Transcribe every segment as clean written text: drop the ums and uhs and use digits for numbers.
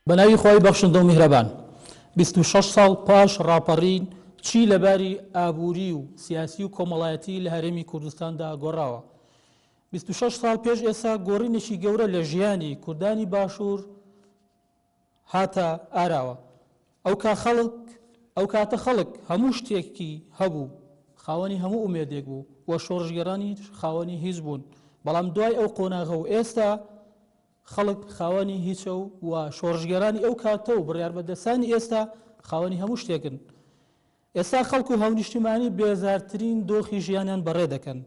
بەناوی خوای بەخشندە و میهرەبان. 26 ساڵ پاش ڕاپەڕین چی لە باری ئابووری و سیاسی و کۆمەڵایەتی لە هەرێمی کوردستاندا گۆڕاوە؟ 26 ساڵ پێش ئێستا گۆڕینێکی گەورە لە ژیانی کوردانی باشوور هاتە ئاراوە. ئەوکا خەڵک ئەو کاتە خەڵک هەموو شتێکی هەبوو، خاوەنی هەموو ئومێدێک بوو و شۆڕشگێڕانیش خاوەنی هیچ بوون. بەڵام دوای ئەو قۆناغە و ئێستا خەڵک خاوەنی هیچە و و شۆڕشگێڕانی ئەو کاتە و بڕیاربەدەستانی ئێستا خاوەنی هەموو شتێکن. ئێستا خەڵک و هاونیشتیمانی بێزارترین دۆخی ژیانیان بەڕێ دەکەن.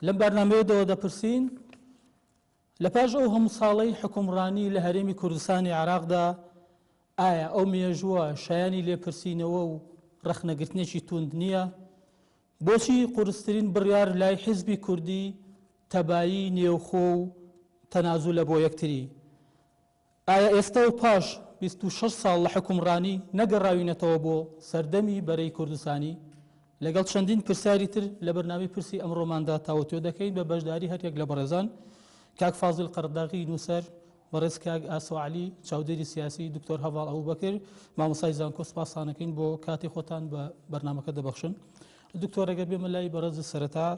لەم بەرنامەیەدەوە دەپرسین لە پاش ئەو هەموو ساڵەی حوکمڕانی لە هەرێمی کوردستانی عێراقدا، ئایا ئەو مێژووە شایانی لێپرسینەوە و ڕەخنەگرتنێکی توند نییە؟ بۆچی قورسترین بڕیار لای حیزبی کوردی تەبایی نێوخۆ و تەنازولە بۆ یەکتری؟ ئایا ئێستا و پاش 26 ساڵ لە حوکمڕانی نەگەڕاوینەتەوە بۆ سەردەمی بەرەی کوردستانی؟ لەگەڵ چەندین پرسیاری تر لە بەرنامەی پرسی ئەمڕۆماندا تاوتوێ دەکەین بە بەشداری هەریەک لە بەڕێزان کاک فازیل قەرەداغی نووسەر، بەڕێز کاک ئاسۆ عەلی چاودێری سیاسی، دکتۆر هەڤاڵ ئەبوبەکر مامۆستای زانکۆ سپاستانەکەین بۆ کاتی خۆتان بە بەرنامەکە دەبەخشن. دکتۆر ئەگەر بێمە لای بەڕێز سەرەتا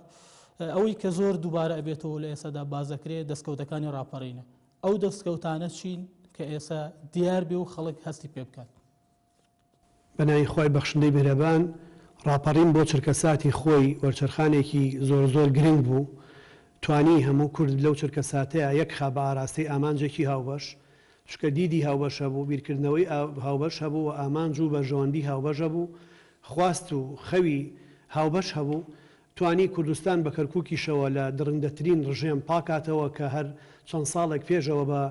ئەوەی کە زۆر دووبارە ئەبێتەوە لە ئێستادا بازەکرێ دەستکەوتەکانی ڕاپەڕینە، ئەو دەستکەوتانە چین کە ئێستا دیار بێ و خەڵک هەستی پێ بکات؟ بەناوی خوای بەخشندەی میهرەبان، ڕاپەڕین بۆ چرکەساتی خۆی وەرچەرخانێکی زۆر زۆر گرنگ بوو، توانی هەموو کورد لەو چرکەساتەیا یەک خا بە ئاراستەی ئامانجێکی هاوبەش، چونکە دیدی هاوبەش هەبوو، بیرکردنەوەی هاوبەش هەبوو و ئامانج و بەرژەوەندی هاوبەش هەبوو، خواست و خەوی هاوبەش هەبوو، توانی کوردستان بە کەرکوکیشەوە لە دڕندەترین ڕژێم پاکاتەوە کە هەر چەند ساڵێک پێشەوە بە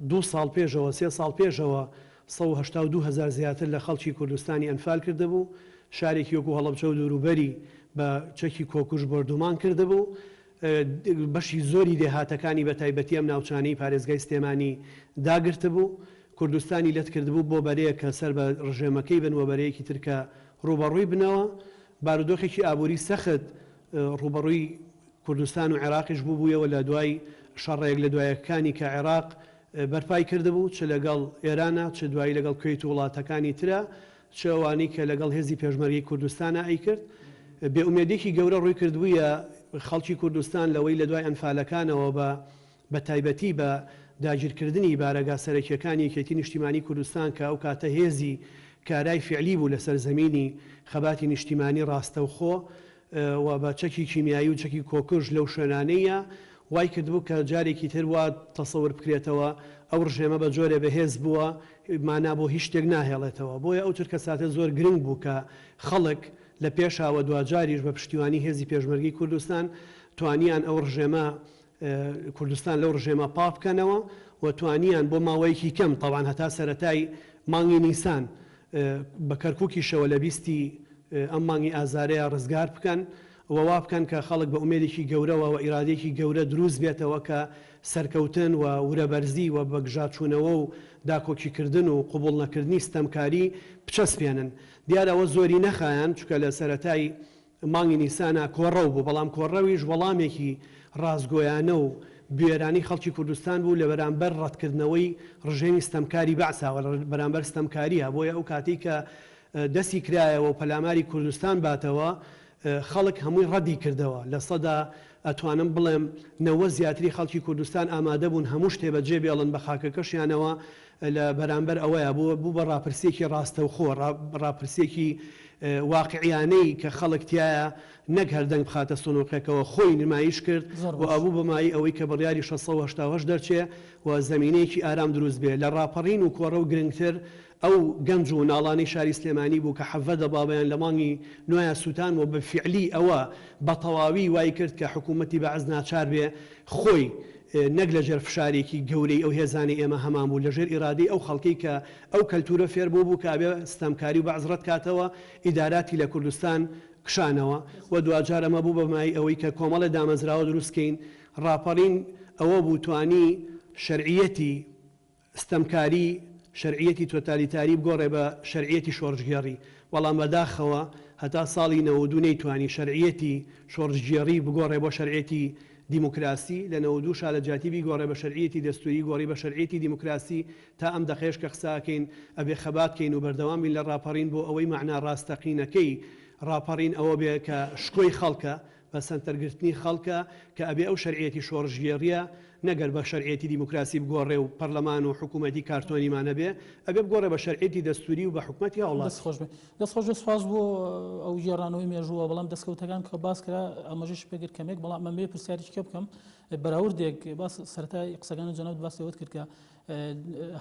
دوو ساڵ پێشەوە سێ ساڵ پێشەوە 182 هەزار زیاتر لە خەڵکی کوردستانی ئەنفال کردبوو، شارێکی وەکو هەڵەبجە و دەوروبەری بە چەکی کۆکوژ بۆردومان کردبوو، بەشی زۆری دێهاتەکانی بە تایبەتی ئەم ناوچانەی پارێزگای سلێمانی داگرتبوو، کوردستانی لەت کردبوو بۆ بەرەیەک کە سەر بە ڕژێمەکەی بن و بەرەیەکی تر کە ڕووبەڕووی بنەوە. بارودۆخێکی ئابووری سەخت ڕووبەڕووی کوردستان و عێراقیش بووبوویەوە لە دوای شەڕە یەک لە دوایەکانی کە عێراق بەرپای کردبوو چ لەگەڵ ئێرانا چ دوایی لەگەڵ کوێت و وڵاتەکانی ترا چ ئەوانەی کە لەگەڵ هێزی پێشمەرگەی کوردستانا ئەیکرد بێ ئومێدیەکی گەورە ڕووی کردبوویە خەڵکی کوردستان لەوەی لە دوای ئەنفالەکانەوە بە بە تایبەتی بە داگیرکردنی بارەگا سەرەکیەکانی یەکێتی نیشتیمانی کوردستان کە ئەو کاتە هێزی کارای فیعلی بوو لەسەر زەمینی خەباتی نیشتیمانی ڕاستەوخۆ و بە چەکی کیمیایی و چەکی کۆکوژ لەو شوێنانەیە وای کردبوو کە جارێکی تر وا تەسەور بکرێتەوە ئەو ڕژێمە بە جۆرێ بەهێز بووە مانا بۆ هیچ شتێک ناهێڵێتەوە بۆیە ئەو چرکەساتە زۆر گرنگ بوو کە خەڵک لە پێشا و دواجاریش بە پشتیوانی هێزی پێشمەرگەی کوردستان توانیان ئەو ڕژێمە کوردستان لەو ڕژێمە پاک بکەنەوە و توانیان بۆ ماوەیەکی کەم تەبعەن هەتا سەرەتای مانگی نیسان بە کەرکوکیشەوە لە بیستی ئەم مانگی ئازارەیا ڕزگار بکەن و وا بکەن کە خەڵک بە ئومێدێکی گەورەوە و ئیرادەیەکی گەورە دروست بێتەوە کە سەرکەوتن و ورەبەرزی و بەگژاچوونەوە و داکۆکیکردن و قبوڵ نەکردنی ستەمکاری بچەسپێنن. دیارە ئەوە زۆری نەخایاند چونکە لە سەرەتای مانگی نیسانا کۆڕەو بوو، بەڵام کۆڕەویش وەڵامێکی ڕاستگۆیانە و بوێرانەی خەڵکی کوردستان بوو لە بەرامبەر ڕەتکردنەوەی ڕژێمی ستەمکاری بەعسا و لە بەرامبەر ستەمکارییا، بۆیە ئەو کاتەی کە دەستی کرایەوە و پەلاماری کوردستان باتەوە خەڵک هەمووی ڕەدی کردەوە، ئەتوانم بڵێم 90 زیاتری خەڵکی کوردستان ئامادە بوون هەموو شتێ بەجێ بێڵن بە خاکەکەشیانەوە لە بەرامبەر ئەوەیا بوو بوو بە ڕاپرسیەکی ڕاستەوخۆ، ڕاپرسیەکی واقعیانەی کە خەڵک تیایا نەک هەر دەنگ بخاتە سنوقێکەوە خۆی نمایش کرد زۆر و باش. ئەبوو بە مایەی ئەوەی کە بڕیاری 688 دەرچێ و زەمینەیەکی ئارام دروست بێ. لە ڕاپەڕین و کۆڕەو گرنگتر ئەو گەنج و مناڵانەی شاری سلێمانی بوو کە 17 دەبابەیان لە مانگی نۆیا سوتان و بە فیعلی ئەوە بە تەواوی وای کرد کە حکوومەتی بەعس ناچار بێ خۆی نەک لە ژێر فشارێکی گەورەی ئەو هێزانەی ئێمە هەمان بوو، لە ژێر ئیرادەی ئەو خەڵکەی کە ئەو کەلتوورە فێر بوو بوو کە ئەبێ ستەمکاری و بەعس ڕەت کاتەوە، ئیداراتی لە کوردستان کشانەوە و دواجار ئەمە بوو بە مایەی ئەوەی کە کۆمەڵێ دامەزراوە دروست کەین. ڕاپەڕین ئەوە بوو توانی شەرعیەتی ستەمکاری، شەرعیەتی تۆتالیتاری بگۆڕێ بە شەرعیەتی شۆڕشگێڕی، بەڵام بەداخەوە هەتا ساڵی 92 نەیتوانی شەرعیەتی شۆڕشگێڕی بگۆڕێ بۆ شەرعیەتی. دیموکراسی، لە 92 شا لە جیاتی بیگۆڕێ بە شەرعیەتی دەستوری گۆڕی بە شەرعیەتی دیموکراسی، تا ئەم دەقەیەش کە قسە ئەکەین ئەبێ خەبات کەین و بەردەوام بین لە ڕاپەڕین بۆ ئەوەی مەعنا ڕاستەقینەکەی ڕاپەڕین ئەوە بێ کە شکۆی خەڵکە، بە سەنتەرگرتنی خەڵکە کە ئەبێ ئەو شەرعیەتی شۆڕشگێڕیە نەگەر بە شەرعیەتی دیموکراسی بگۆڕێ و پەرلەمان و حکومەتی کارتۆنیمان هەبێ، ئەبێ بگۆڕێ بە شەرعیەتی دەستوری و بە حکومەتی هاوڵاتی. دەست خۆش بێ. دەست خۆش بێ سوپاس بۆ ئەو گێڕانەوەی مێژووە بەڵام دەستکەوتەکان کە باس کرا ئاماژەش پێ کرد کەمێک بەڵام ئەمەوێ پرسیارێکی کە بکەم بەراوردێک باس سەرەتای قسەکانی جەنابت باسی ئەوەت کرد کە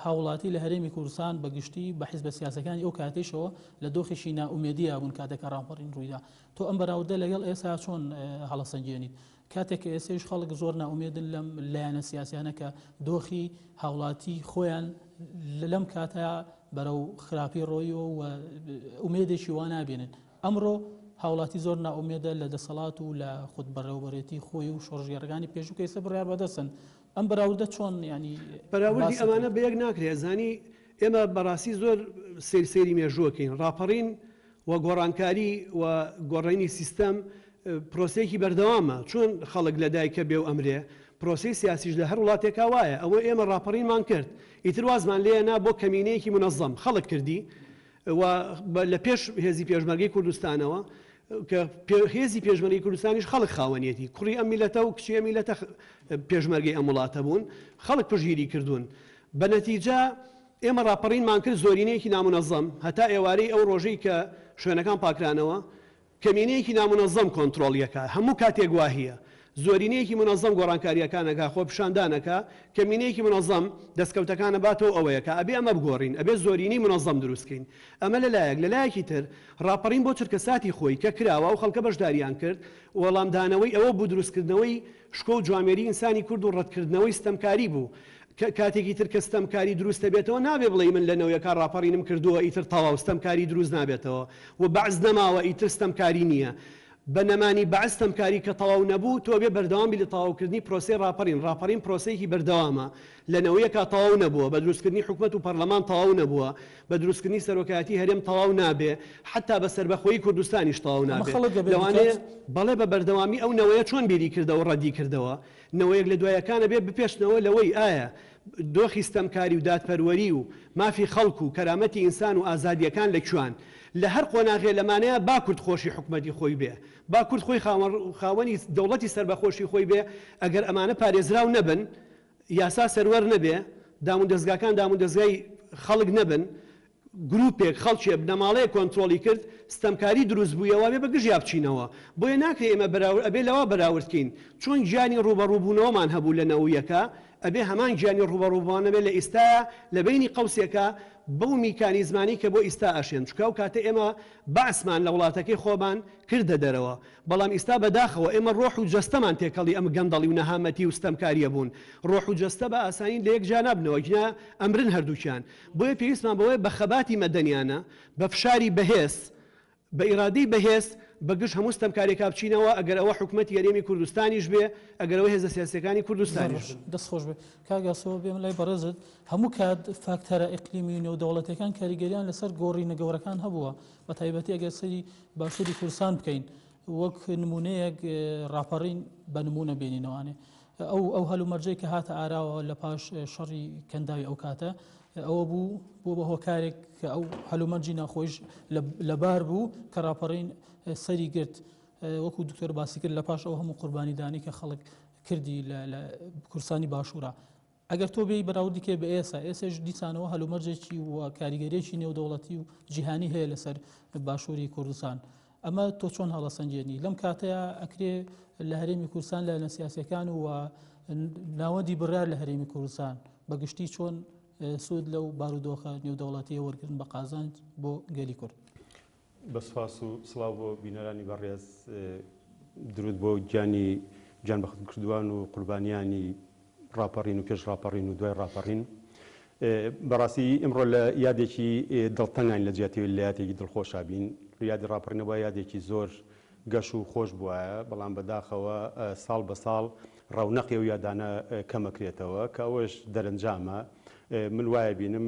هاوڵاتی لە هەرێمی کوردستان بە گشتی بە حیزبە سیاسەکانی ئەو کاتەیشەوە لە دۆخێکی نائومێدییا بوون کاتێک کە ڕاپەڕین ڕوویدا تۆ ئەم بەراوردە لەگەڵ ئێستا چۆن هەڵەسەنگێنیت؟ کاتێک کە ئێستەیش خەڵک زۆر نائومێدن لەم لایەنە سیاسیانە کە دۆخی هاوڵاتی خۆیان لەم کاتە بەرەو خراپی ڕۆیوە و ئومێدێکی وا نابینن. ئەمڕۆ هاوڵاتی زۆر نائومێدە لە دەسەڵات و لە خود بەڕێوەبەرێتی خۆی و شۆڕشگێڕەکانی پێشوو کە ئێستا بڕیار بەدەستن. ئەم بەراوردە چۆن یانی بەراوردی ئەمانە بە یەک ناکرێ ئەزانی ئێمە بەڕاستی زۆر سەیر سەیری مێژووەکەین ڕاپەڕین و گۆڕانکاری و گۆڕینی سیستەم پرۆسەیەکی بەردەوامە، چۆن خەڵک لە دایکە بێ و ئەمرێ، پرۆسەی سیاسیش لە هەر وڵاتێکا وایە، ئەوە ئێمە ڕاپەڕینمان کرد، ئیتر وازمان لێ نا بۆ کەمینەیەکی مونەزەم، خەڵک کردی و لە پێش هێزی پێشمەرگەی کوردستانەوە، کە هێزی پێشمەرگەی کوردستانیش خەڵک خاوەنیەتی، کوڕی ئەم میللەتە و کچی ئەم میللەتە پێشمەرگەی ئەم وڵاتە بوون، خەڵک پشتگیری کردوون، بە نەتیجە ئێمە ڕاپەڕینمان کرد زۆرینەیەکی نامونەزەم هەتا ئێوارەی ئەو ڕۆژەی کە شوێنەکان پاکرانەوە کەمینەیەکی نامونەزەم کۆنترۆڵی ئەکا هەموو کاتێک واهیە زۆرینەیەکی مونەزەم گۆڕانکاریەکان ئەکا خۆپیشاندان ئەکا کەمینەیەکی مونەزەم دەستکەوتەکان ئەباتەوە ئەوەیە کە ئەبێ ئەمە بگۆڕین ئەبێ زۆرینەی مونەزەم دروست کەین ئەمە لە لایەک لە لایەکی تر ڕاپەڕین بۆ چرکەساتی خۆی کە کراوە ئەو خەڵکە بەشداریان کرد وەڵامدانەوەی ئەوە بوو دروستکردنەوەی شکۆ و جوامێری ئینسانی کورد و ڕەتکردنەوەی ستەمکاری بوو. کاتێکی تر کە ستەمکاری دروست دەبێتەوە نابێ بڵێی من لە نەوەکا ڕاپەڕینم کردووە ئیتر تەواو ستەمکاری دروست نابێتەوە و بەعس نەماوە ئیتر ستەمکاری نییە. بە نەمانی بەعس ستەمکاری کە تەواو نەبوو تۆ ئەبێ بەردەوام بی لە تەواوکردنی پرۆسەی ڕاپەڕین. ڕاپەڕین پرۆسەیەکی بەردەوامە. لە نەوەیەکا تەواو نەبووە، بە دروستکردنی حکومەت و پەرلەمان تەواو نەبووە، بە دروستکردنی سەرۆکایەتی هەرێم تەواو نابێ، حەتا بە سەربەخۆیی کوردستانیش تەواو ئەمە نابێ. خەڵک دەبێ لەوانەیە بکات؟ بەڵێ بە بەردەوامی ئەو نەوەیە چۆن بیری کردەوە ڕەدی کردەوە، نەوەیەک لە دوایەکان ئەبێ بپێچنەوە لەوەی ئایا دۆخی ستەمکاری و دادپەروەری و مافی خەڵک و کەرامەتی ئینسان و ئازادییەکان لە کوان؟ لە هەر قۆناغێ لەمانەیە با کورد خۆشی حکومەتی خۆی بێ، با کورد خۆی خاوەنی دەوڵەتی سەربەخۆشی خۆی بێ، ئەگەر ئەمانە پارێزراو نەبن، یاسا سەروەر نەبێ، دامودەزگاکان دامودەزگای خەڵک نەبن، گروپێک، خەڵکێ، بنەماڵەیەک کۆنترۆڵی کرد، ستەمکاری دروست بوویەوە، ئەبێ بە گژیا بچینەوە. بۆیە ناکرێ ئێمە بەراورد، ئەبێ لەوە بەراورد کەین، چۆن گیانی ڕووبەڕووبوونەوەمان هەبوو لە نەویەکە، ئەبێ هەمان گیانی ڕووبەڕووبووان هەبێ لە ئیستایا لە بەینی قەوسێکا بەو میکانیزمانەی کە بۆ ئیستا ئەشێن، چونکە ئەو کاتە ئێمە بەعسمان لە وڵاتەکەی خۆمان کردە دەرەوە، بەڵام ئیستا بەداخەوە ئێمە ڕۆح و جەستەمان تێکەڵی ئەم گەندەڵی و نەهامەتی و ستەمکاریە بوون. ڕۆح و جەستە بە ئاسانی لەیەک جیا نابنەوە گینا ئەمرن هەردووکیان. بۆیە پێویستمان بەوەیە بە خەباتی مەدەنیانە، بە فشاری بەهێز، بە ئیرادەی بەهێز بە گژ هەموو ستەمکارێکا بچینەوە ئەگەر ئەوە حکومەتی هەرێمی کوردستانیش بێ، ئەگەر ئەوە هێزە سیاسیەکانی زۆر کوردستانیش باش بن. دەست خۆش بێ. کاک ئاسۆ بێمە لای بەڕێزت، هەموو کات فاکتەرە ئیقلیمی و نێودەوڵەتیەکان کاریگەریان لەسەر گۆڕینە گەورەکان هەبووە، بە تایبەتی ئەگەر سەیری باشووری کوردستان بکەین وەک نمونەیەک ڕاپەڕین بە نمونە بێنینەوانێ ئەو ئەو هەلومەرجەی کە هاتە ئاراوە لە پاش شەڕی کەنداوی ئەو کاتە ئەوە بوو بۆ بە هۆکارێک کە ئەو هەلومەرجی ناخۆش لەبار بوو کە ڕاپەڕین سەری گرت وەکو دکتۆر باسی کرد لە پاش ئەو هەموو قوربانیدانی کە خەڵک کردی لە کوردستانی باشوورە ئەگەر تۆ بێی بەراوردی کەی بە ئێسا، ئێسەیش دیسانەوە هەلومەرجێکی و کاریگەریەکی نێودەوڵەتی و جیهانی هەیە لەسەر باشووری کوردستان. ئەمە تۆ چۆن هەڵەسەنگێنی؟ لەم کاتەیا ئەکرێ لە هەرێمی کوردستان لایەنە سیاسیەکان و ناوەندی بڕیار لە هەرێمی کوردستان بە گشتی چۆن سوود لەو بارودۆخە نێودەوڵەتیە وەرگرن بە قازانج بۆ گەلی کورد؟ بە سوپاس و سڵاو بۆ بینەرانی بەڕێز، دروود بۆ گیانی گیانبەختکردووان و قوربانیانی ڕاپەڕین و پێش ڕاپەڕین و دوای ڕاپەڕین. بەڕاستی ئیمڕۆ لە یادێکی دڵتەنگاین لە جیاتی لە یادێکی دڵخۆشا بین. یادی ڕاپەڕین ئەبوایە یادێکی زۆر گەش و خۆش بوایە، بەڵام بەداخەوە ساڵ بە ساڵ ڕەونەقی ئەو یادانە کەمەکرێتەوە کە ئەوەش دەرەنجامە. من وایە بینم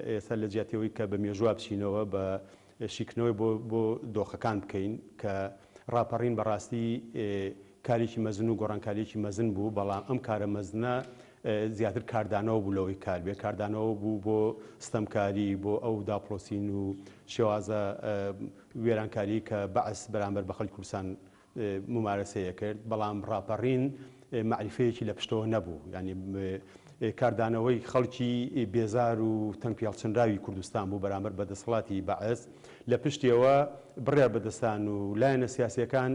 ئێستا لە جیاتی ئەوەی کە بە مێژووا بچینەوە بە شیکردنەوەی بۆ بۆ دۆخەکان بکەین کە ڕاپەڕین بەڕاستی. کارێکی مەزن و گۆڕانکارییەکی مەزن بوو، بەڵام ئەم کارە مەزنە زیاتر کاردانەوە بوو لەوەی کار بێ، کاردانەوە بوو بۆ ستەمکاری، بۆ ئەو داپڵۆسین و شێوازە وێرانکاریی کە بەعس بەرامبەر بە خەڵکی کوردستان مومارەسەی ئەکرد، بەڵام ڕاپەڕین مەعریفەیەکی لە پشتەوە نەبوو، یانی کاردانەوەی خەڵکی بێزار و تەنگپێهەڵچنراوی کوردستان بوو بەرامبەر بە دەسەڵاتی بەعس، لە پشتیەوە بڕیار بەدەستان و لایەنە سیاسیەکان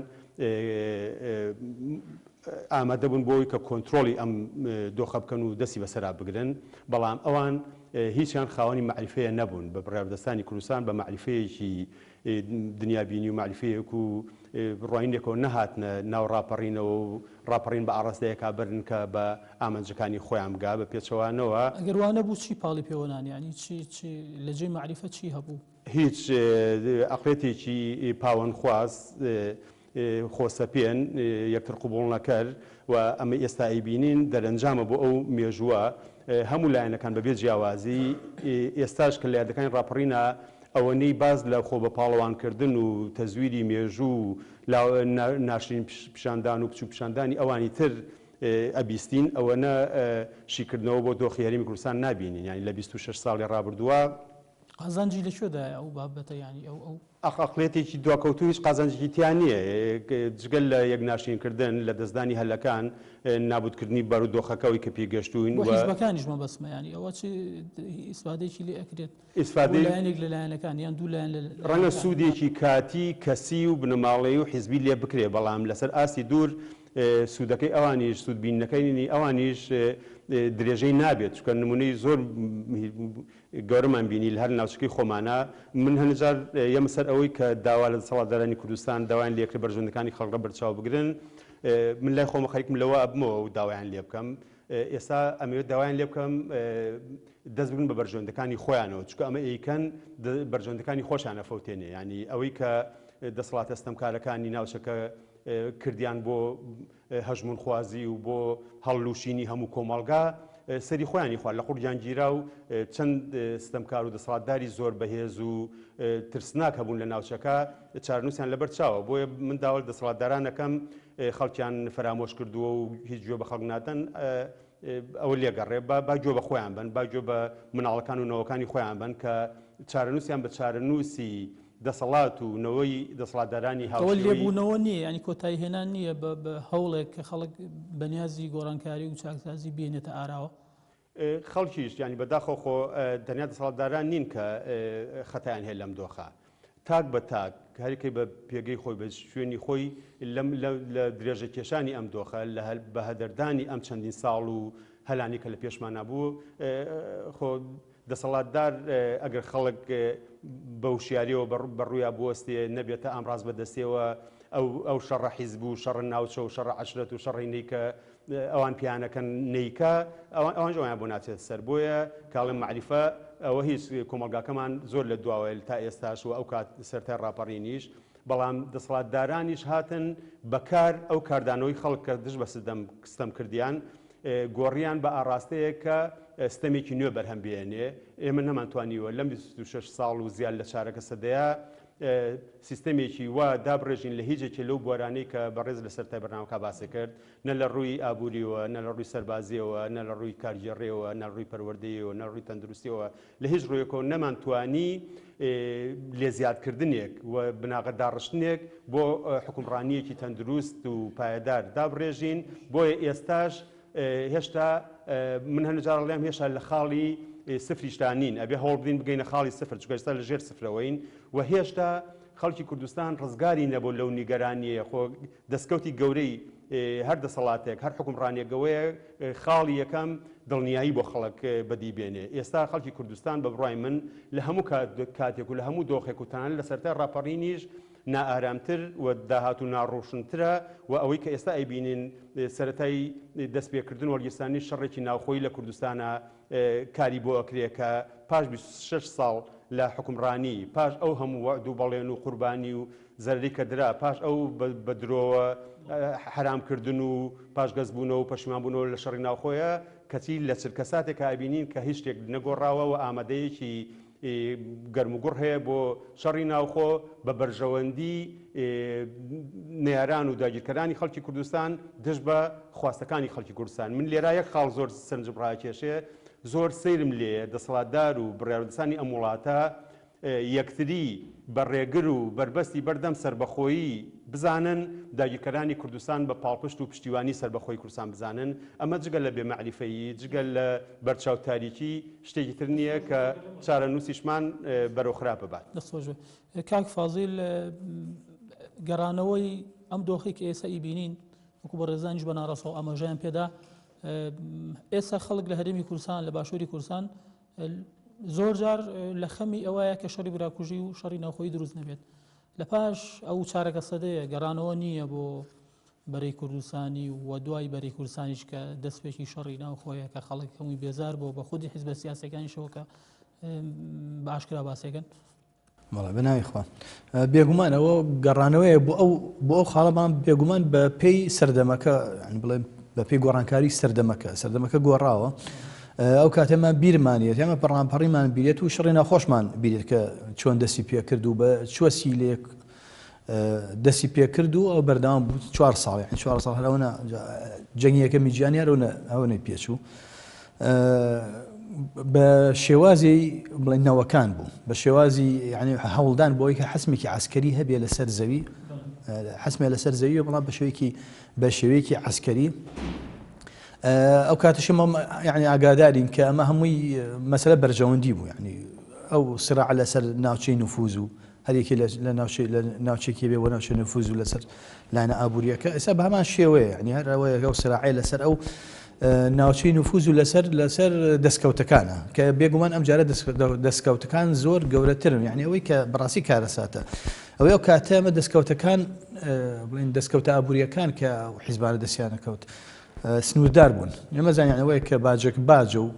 ئامادە بوون بۆ ئەوەی کە کۆنترۆڵی ئەم دۆخە بکەن و دەستی بەسەرا بگرن، بەڵام ئەوان هیچیان خاوەنی مەعریفەیە نەبوون، بە بڕیاربەدەستانی کوردستان بە مەعریفەیەکی دنیابینی و مەعریفەیەک و ڕوانینێکەوە نەهاتنە ناو ڕاپەڕینەوە و ڕاپەڕین بە ئاڕاستەیەکا بەرن کە بە ئامانجەکانی خۆیان بگا، بە پێچەوانەوە. ئەگەر وا نەبوو چی پاڵی پێوە نان؟ یانی چی چی لە جێی مەعریفە چی هەبوو؟ هیچ ئەقڵیەتێکی پاوەنخواز، خۆسەپێن، یەکتر قبوڵنەکەر و ئەمەی ئێستا ئەیبینین دەرەنجامە بۆ ئەو مێژووە، هەموو لایەنەکان بەبێ جیاوازی، ئێستاش کە لە یادەکانی ڕاپەڕینا ئەوەنەی باس لە خۆ بە پاڵەوانکردن و تەزویری مێژوو و ناشرین پیشاندان و بچوک پیشاندانی ئەوانی تر ئەبیستین، ئەوەنە شیکردنەوە بۆ دۆخی هەرێمی کوردستان نابینین، یانی لە 26 ساڵی ڕابردووە. قازانجی لە کوێدایە ئەو بابەتە یانی ئەو ئەو. ئەقڵیەتێکی دواکەوتوو هیچ قازانجێکی تیا نییە جگە لە یەک ناشرینکردن، لەدەستدانی هەلەکان، نابودکردنی بارودۆخەکە ئەوەی کە پێی گەشتووین بۆ و. حیزبەکانیش مەبەستمە یانی ئەوە چ ئیسفادەیەکی لێ ئەکرێت بۆ ئیسفادەی. لایەنێک لە لایەنەکان یان دوو لایەن لە ڕەنگە لایەنەکان. سوودێکی کاتی، کەسی و بنەماڵەیی و حیزبی لێ بکرێ بەڵام لەسەر ئاستی دوور سوودەکەی ئەوانیش، سوودبینینەکەی ئەوانیش درێژەی نابێت چونکە نموونەی زۆر گەورەمان بینی لە هەر ناوچەکەی خۆمانا، من هەنێ جار یەمە سەر ئەوەی کە داوا لە دەسەڵاتدارانی کوردستان داوایان لێکرێ بەرژەوەندەکانی خەڵک بەرچاو بگرن، من لای خۆمە خەریکم لەوە ئەبمەوە و داوایان لێ بکەم، ئێستا ئەمەوێت داوایان لێ بکەم دەست بگرن بە بەرژەوەندەکانی خۆیانەوە، چونکە ئەمە ئەیکەن بەرژەوەندەکانی خۆشیان ئەفەوتێنێ، یانی ئەوەی کە دەسەڵاتە ستەمکارەکانی ناوچەکە کردیان بۆ هەژموونخوازی و بۆ هەڵلووشینی هەموو کۆمەڵگا سەری خۆیانی خوارد، لە قوڕگیان گیرا و چەند ستەمکار و دەسەڵاتداری زۆر بەهێز و ترسناک هەبوون لە ناوچەکە چارەنووسیان لەبەر چاوە. بۆیە من داوا لە دەسەڵاتداران ئەکەم خەڵکیان فەرامۆش کردووە و هیچ گوێ بە خەڵک نادەن ئەوە لێگەڕێ با گوێ بە خۆیان بەن، با گوێ بە مناڵەکان و نەوەکانی خۆیان بەن کە چارەنووسیان بە چارەنووسی دەسەڵات و نەوەی دەسەڵاتدارانی ئەوە هاوشێوەی. لێبوونەوە نییە، یانی کۆتاییهێنان نییە بە بە هەوڵێک کە خەڵک بە نیازی گۆڕانکاری و چاکسازی بێنێتە ئاراوە؟ خەڵکیش یانی بەداخەوە خۆ تەنیا دەسەڵاتداران نین کە خەتایان هەیە لەم دۆخە. تاک بە تاک هەرکەی بە پێگەی خۆی بە شوێنی خۆی لەم لە درێژە کێشانی ئەم دۆخە لە بە هەدەردانی ئەم چەندین ساڵ و هەلانی کە لە پێشمانا بوو خۆ دەسەڵاتدار ئەگەر خەڵک بە وشیاریەوە بە ڕوویا بوەستێ نەبێتە ئامڕاز بە دەستێوە ئەو ئەو شەڕە حیزب و شەڕە ناوچە و شەڕە عەشرەت و شەڕی نەی کە ئەوان پیانەکەن نەیکا ئەوان ئەوانش ئەویان بۆ ناچێت سەر بۆیە کاڵێم مەعریفە ئەوە هیچ کۆمەڵگاکەمان زۆر لە دواوەیە تا ئێستاش و ئەو کات سەرتای ڕاپەڕینیش بەڵام دەسەڵاتدارانیش هاتن بەکار ئەو کاردانەوەی خەڵک کە دژ بە ستەم ستەم کردیان گۆڕیان بە ئاڕاستەیەک کە ستەمێکی نوێ بەرهەم بێنێ. ئێمە نەمانتوانیوە لەم 26 ساڵ و زیاد لە چارەکە سەدەیە سیستەمێکی وا دابڕێژین لە هیچ یەکێ لەو بوارانەی کە بەڕێز لە سەرەتای بەرنامەکە باسی کرد، نە لە ڕووی ئابووریەوە، نە لە ڕووی سەربازییەوە، نە لە ڕووی کارگێڕییەوە، نە لە ڕووی پەروەردەییەوە، نە لە ڕووی تەندروستییەوە، لە هیچ ڕوویەکەوە نەمانتوانی لێزیادکردنێک و بناغەداڕشتنێک بۆ حوکمڕانییەکی تەندروست و پایەدار دابڕێژین، بۆیە ئێستاش هێشتا من هەندێک جار ئەڵێم هێشتا لە خاڵی سفریشدا نین، ئەبێ هەوڵ بدەین بگەینە خاڵی سفر، چونکە ئێستا لە ژێر سفرەوەین و هێشتا خەڵکی کوردستان ڕزگاری نەبوو لەو نیگەرانییە، خۆ دەستکەوتی گەورەی هەر دەسەڵاتێک، هەر حوکمڕانیەک ئەوەیە خاڵی یەکەم دڵنیایی بۆ خەڵک بەدی بێنێ. ئێستا خەڵکی کوردستان بە بڕوای من لە هەموو کاتێک و لە هەموو دۆخێک و تەنانەت لە سەرەتای ڕاپەڕینیش نائارامتر و داهاتوو ناڕۆشنترە و ئەوەی کە ئێستا ئەیبینین سەرەتای دەستپێکردن و هەڵگیرسانی شەڕێکی ناوخۆیی لە کوردستانە کاری بۆ ئەکرێ کە پاش 26 ساڵ لە حوکمڕانی، پاش ئەو هەموو وەعد و بەڵێن و قوربانی و زەرەری کە درا، پاش ئەو بە درۆوە حەرام کردن و پاشگەزبوونەوە و پەشیمان بوونەوە لە شەڕی ناوخۆیە، کەچی لە چرکەساتێکا ئەبینین کە هیچ شتێک نەگۆڕاوە و ئامادەیەکی. گەرموگوڕ هەیە بۆ شەڕی ناوخۆ بە بەرژەوەندی نەیاران و داگیرکەرانی خەڵکی کوردستان دژ بە خواستەکانی خەڵکی کوردستان. من لێرا یەک خاڵ زۆر سەرنجم ڕاکێشێ، زۆر سەیرم لێیە دەسەڵاتدار و بڕیاربەدەستانی ئەم وڵاتە یەکتری بە ڕێگر و بەربەستی بەردەم سەربەخۆیی بزانن، داگیرکەرانی کوردستان بە پاڵپشت و پشتیوانی سەربەخۆی کوردستان بزانن، ئەمە جگە لە بێ مەعریفەیی، جگە لە بەرچاو تاریکی شتێکی تر نییە کە چارەنووسیشمان بەرەو خراپ ببات. دەست خۆش بێت کاک فازیل، گەڕانەوەی ئەم دۆخەی کە ئێستا ئیبینین وەکو بەڕێزانیش بە ناڕاستەوخۆ ئاماژەیان پێدا، ئێستا خەڵک لە هەرێمی کوردستان لە باشووری کوردستان زۆر جار لە خەمی ئەوەیە کە شەڕی براکوژی و شەڕی ناوخۆیی دروست نەبێت. لە پاش ئەو چارەکە سەدەیە گەڕانەوە نییە بۆ بەرەی کوردستانی و دوای بەرەی کوردستانیش کە دەستپێکی شەڕی ناوخۆیە کە خەڵک هەمووی بێزار بووە بە خودی حیزبە سیاسەکانیشەوە کە بە ئاشکرا باسێکن. بەڵێ بە ناوی خوا. بێگومان ئەوە گەڕانەوەیە بۆ ئەو بۆ ئەو خاڵە بەڵام بێگومان بە پێی سەردەمەکە یانی بڵێ بە پێی گۆڕانکاری سەردەمەکە سەردەمەکە گۆڕاوە ئەو کاتێمان بیرمانیەت ئێمە پەڕانپەڕیمان بیرێت و شەڕی ناخۆشمان بیرێت کە چۆن دەستی پێکرد و بە چوە سیلێک دەستی پێکرد و ئەو بەردەوام بوو چوار ساڵ یعنی چوار ساڵ هەر ئەوەنە جەنگی یەکەمی جیهانی هەر ئەوەنە ئەوەنەی پێچوو بە شێوازی بڵێن نەوەکان بوو بە شێوازی یعنی هەوڵدان بۆی کە حەسمێکی عسکەری هەبێ لەسەر زەوی حەسمێ لەسەر زەوی بەڵام بە شێوەیەکی بە شێوەیەکی عسکەری ئەو کاتەشی یعنی ئاگادارین کە ئەمە هەمووی مەسەلە بەرژەوەندی بوو یعنی ئەو سراع لەسەر ناوچەی نفوز و هەر یەکێ لە ناوچەی لە ناوچێکی بێ بۆ ناوچە نفوز و لەسەر لایەنە ئابووریەکە ئێستا بە هەمان شێوەیە یعنی هەر ئەوەیە ئەو سراعەیە لەسەر ئەو ناوچەی نفوز و لەسەر لەسەر دەستکەوتەکانە کە بێگومان ئەم جارە دەستکەوتەکان زۆر گەورەترن یعنی ئەوەی کە بەڕاستی کارەساتە ئەوەی ئەو کاتە ئەمە دەستکەوتەکان بڵێن دەستکەوتە ئابووریەکان کە حیزبانە دەستیانەکەوت سنووردار بوون ئێمە زانیان ئەوەیە کە باجێک باجە و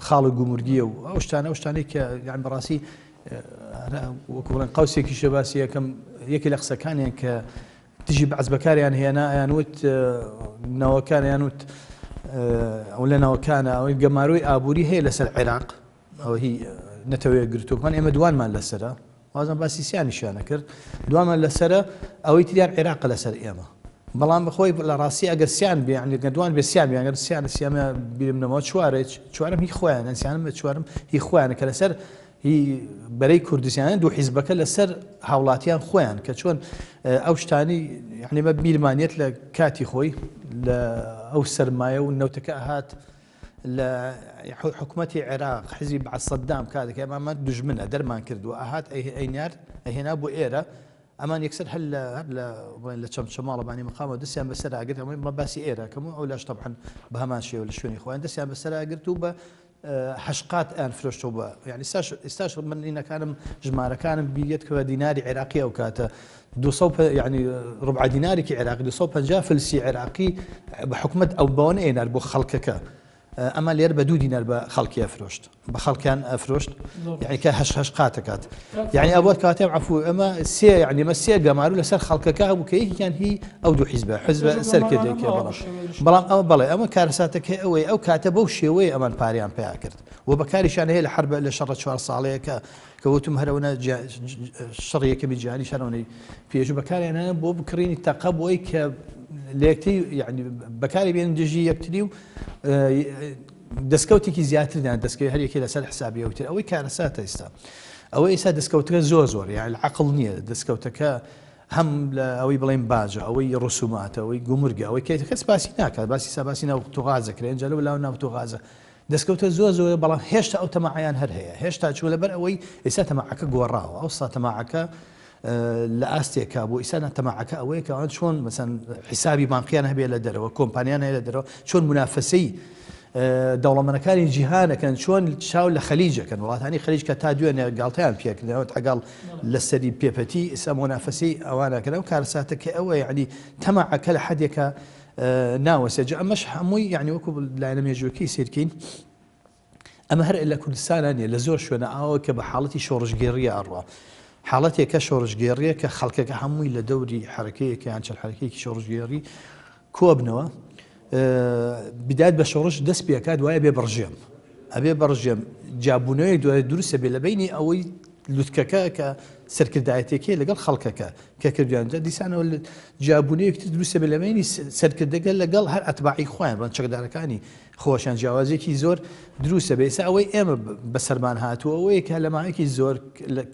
خاڵی گومرگیە و ئەو شتانە ئەو شتانەی کە یان بەڕاستی وەکو بڵێن قەوسێکیشە باسی یەکەم یەکێ لە قسەکانیان کە دژی بەعس بەکاریان هێنا ئەیان وت ناوەکانیان وت ئەو لە ناوەکانە ئەوەی گەمارۆی ئابووری هەیە لەسەر عێراق ئەوە هی نەتەوەیە گرتوەکان ئێمە دوانمان لەسرە وازم باسی سیانیشیانە کرد دوانمان لەسرە ئەوەی تریان عێراق لەسەر ئێمە بەڵام بەخۆی لە ڕاستی ئەگەر سیان بێ یعنی گەر دوان بێ سیان بێ ئەگەر سیان سیامە بیرم نەماوە چوارە چوارم هی خۆیان سیانم بە چوارم هی خۆیانە کە لەسەر هی بەرەی کوردستان دوو حیزبەکە لەسەر هاوڵاتیان خۆیان کە چۆن ئەو شتانی یعنی بە بیرمانیت لە کاتی خۆی لە ئەو سەرمایە و نەوتەکە هات لە حکوومەتی عێراق حزبی بەعس سەدام کاتێک ئەمامە دژمنە دەرمان کردووە ئەهات ئەینارد ئەهێنا بۆ ئێرە ئەمان یەکسەر هەر لە هەر لە بڵێن لە چەمچەماڵە بانی مقامەوە دەستیان بەسەرا گرت ئەمە بە باسی ئێرە کەم و ئەولاش تەبعەن بە هەمان شێوە لە شوێنی خۆیان دەستیان بەسەرا گرت و بە هەشقات ئەیان فرۆشتەوە بە یعنی ئێستاش ئێستاش من ئینەکانم ژمارەکانم بیرێت کە بە دیناری عێراقی ئەو کاتە 200 یعنی ڕبع دینارێکی عێراقی 250 فلسی عێراقی بە حکومەت ئەو بەوە نەیەنار بۆ خەڵکەکە ئەمە لێرە بە دوو دینار بە خەڵکی ئەفرۆشت بە خەڵکیان ئەفرۆشت یعنی کە هەش هەش قاتەکات یعنی ئەوە کاتێ عفو ئەمە سێ یعنی ئەمە سێ گەمارو لەسەر خەڵکەکە هەبوو کە یەکیان هی ئەو دوو حیزبە حزبە سەرکردێکێ بەڵام بەڵام ئەوە بەڵێ ئەمە کارەساتەکەی ئەوەی ئەو کاتە بەو شێوەیە ئەمان پاریان پیا کرد و بەکاریشان هەیە لە حرب لە شەڕە چوار ساڵەیەکە کە وتم هەرەوەنە شەڕی یەکەمی جیهانی شەرەوەی پێشوو بەکاریان هێنا بۆ بکڕینی تەقە بۆی کە لە یەکتری یعنی بەکاری بێن دژی یەکتری و دەستکەوتێکی زیاتریان دەستکەوت هەر یەکێ لەسەر حسابی ئەوتر ئەوەی کارەساتە ئێستا ئەوە ئێستا دەستکەوتەکە زۆر زۆر یان عقل نییە دەستکەوتەکە هەم لە ئەوەی بڵێن باجە ئەوەی ڕسوماتە ئەوەی گومرگە ئەوەی کە کەس باسی ناکات باسی ساباسی ناوت و غازە کرێن جا لەو لاو ناوت و غازە دەستکەوتە زۆر زۆرە بەڵام هێشتا ئەو تەماعەیان هەر هەیە هێشتا چوە لەبەر ئەوەی ئێستا تەماعەکە گۆڕاوە ئەوسا تەماعەکە لە ئاستێکا بۆ ئیسا تەماعەکە ئەوەیە کە ئەوان چۆن مەسەن حیسابی بانقیان هەبێ لە دەرەوە کۆمپانیان هەیە لە دەرەوە چۆن منافەسەی دەوڵەمەنەکانی جیهانەکەن چۆن چاو لە خەلیجەکەن وڵاتانی خەلیج کە تا دوێنێ گاڵتەیان پێکردنەوە تەگەڵ لەسەری پێپەتی ئیسا منافەسەی ئەوانەکەن ئەو کارەساتەکە ئەوە یعنی تەماعەکە لە حەدێکە ناوەسێ جا ئەمەش هەمووی یعنی وەکو لایەنە مێژووەکەی سیرکەین ئەمە هەر لە کوردستانە نیە لە زۆر شوێنە ئاوە کە بە حاڵەتی شۆڕشگێڕیە ئەڕوا حاڵەتێکە شۆڕشگێڕیە کە خەڵکەکە هەمووی لە دەوری حرەکەیەکە یان چەند حرەکەیەکی شۆڕشگێڕی کۆبنەوە بدات بە شۆڕش دەست پێکات وایە بێ بڕژێم. ئەبێ بە ڕژێم، جیابوونەوەیەک دوای دروست ئەبێ لە بەینی ئەوەی لوتکەکە کە سەرکردایەتیەکەی لەگەڵ خەڵکەکە کە کردویان جا دیسانەوە جیابوونەوەیەک تر دروست ئەبێ لە بەینی سەرکردەکە لەگەڵ هەر ئەتباعی خۆیان بڵێن چەکدارەکانی خۆشیان جیاوازیەکی زۆر دروست ئەبێ. ئێستا ئەوەی ئێمە بەسەرمان هاتووە ئەوەیە کە لە ماوەیەکی زۆر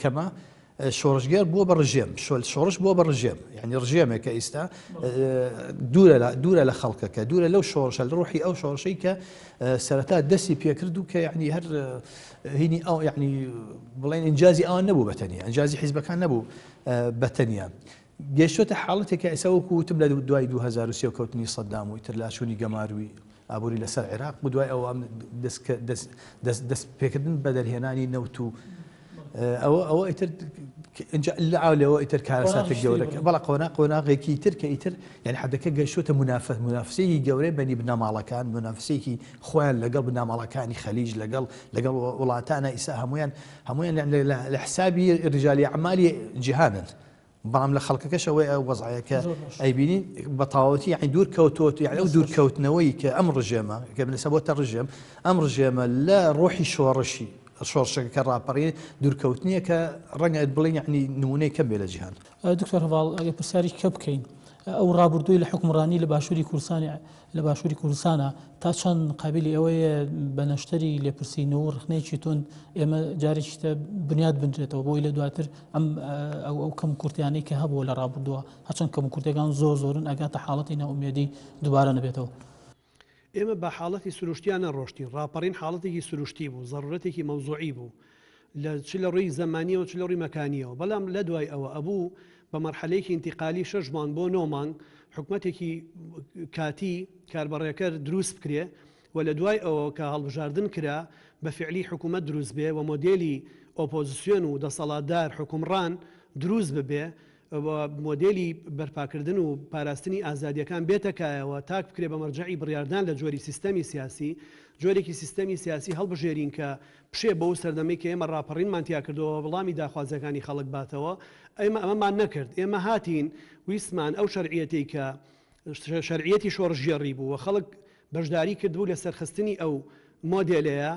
کەمە شۆڕشگێڕ بووە بە ڕژێم، شۆڕش بووە بە ڕژێم، یعنی ڕژێمێک کە ئیستا دوورە لە دوورە لە خەڵکەکە، دوورە لەو شۆڕشە، لە ڕۆحی ئەو شۆڕشەی کە سەرەتا دەستی پێکرد و کە یعنی هەر هینی ئەو یعنی بڵێن ئینجازی ئەوان نەبوو بە تەنیا، ئینجازی حیزبەکان نەبوو بە تەنیا. گەیشتۆتە حاڵەتێک کە ئێستا وەکو وتم لە دوای 2003 و کەوتنی سەدام و ئیتر لاچوونی گەماروی ئابووری لەسەر عێراق و دوای ئەوە دەست پێکردن بە دەرهێنانی نەوت و ئەوە ئەوە ئیتر لەوە ئیتر کارەساتە گەورەکە بەڵە قۆنا قۆناغێکی تر کە ئیتر یعنی حدەکە گەشتۆتە منافس منافسەیەکی گەورەی بەنی بنەماڵەکان منافسێکی خۆیان لەگەڵ بنەماڵەکانی خەلیج لەگەڵ لەگەڵ وڵاتانە ئیسا هەمویان هەمویان لە حسابی رجالی ئەعمالی جیهانن بەڵام لە خەڵکەکەش ئەوەی ئەو وەزعەیە کە ئەیبینین بە تەواوەتی یعنی دوور کەوتۆت یعنی ئەو دوورکەوتنەوەی کە ئەم ڕژێمە کە بنەسە بۆتە ڕژێم ئەم ڕژێمە لە ڕۆحی شۆڕشی شۆڕشەکە کە ڕاپەڕی دوورکەوتنیە کە ڕەنگە بڵێن یعنی نمونەی کەم بێ لە جیهان. دکتۆر هەڤاڵ ئەگەر پرسیاری کە بکەین ئەو ڕابردووی لە حوکمڕانی لە باشووری کوردستانی لە باشووری کوردستانە تا چەند قابیلی ئەوەیە بە نەشتەری لێپرسینەوە و ڕخنەیەکی توند ئێمە جارێکی تر بنیات بنرێتەوە بۆی لە دواتر ئەم ئەو ئەو کەم کورتیانەی کە هەبووە لە ڕابردووە هەرچەند کەم کورتەکان زۆر زۆرن ئەگاتە حاڵەتی نائومێدی دووبارە نەبێتەوە. ئێمە بە حاڵەتی سروشتیا نەڕۆشتین، ڕاپەڕین حاڵەتێکی سروشتی بوو، زەڕورەتێکی مەوزوعی بوو لە چ لە ڕووی زەمانیەوە چ لە ڕووی مەکانیەوە، بەڵام لە دوای ئەوە ئەبوو بە مەرحەلەیەکی ئینتیقالی شەش مانگ بۆ نۆ مانگ حکومەتێکی کاتی کاربەڕێکەر دروست بکرێ و لە دوای ئەوە کە هەڵبژاردن کرا بە فیعلی حکومەت دروست بێ و مۆدێلی ئۆپۆزسیۆن و دەسەڵاتدار حوکمڕان دروست ببێ و مۆدێلی بەرپاکردن و پاراستنی ئازادییەکان بێتە کایەوە، تاک بکرێ بە مەرجەعی بڕیاردان لە جۆری سیستەمی سیاسی، جۆرێکی سیستەمی سیاسی هەڵبژێرین کە بشێ بەو سەردەمەی کە ئێمە ڕاپەڕینمان تیا کردووە وەڵامی داخوازییەکانی خەڵک باتەوە، ئێمە ئەمەمان نەکرد، ئێمە هاتین ویستمان ئەو شەرعیەتەی کە شەرعیەتی شۆڕشگێڕی بوو و خەڵک بەشداری کردبوو لە سەرخستنی ئەو مۆدێلەیە،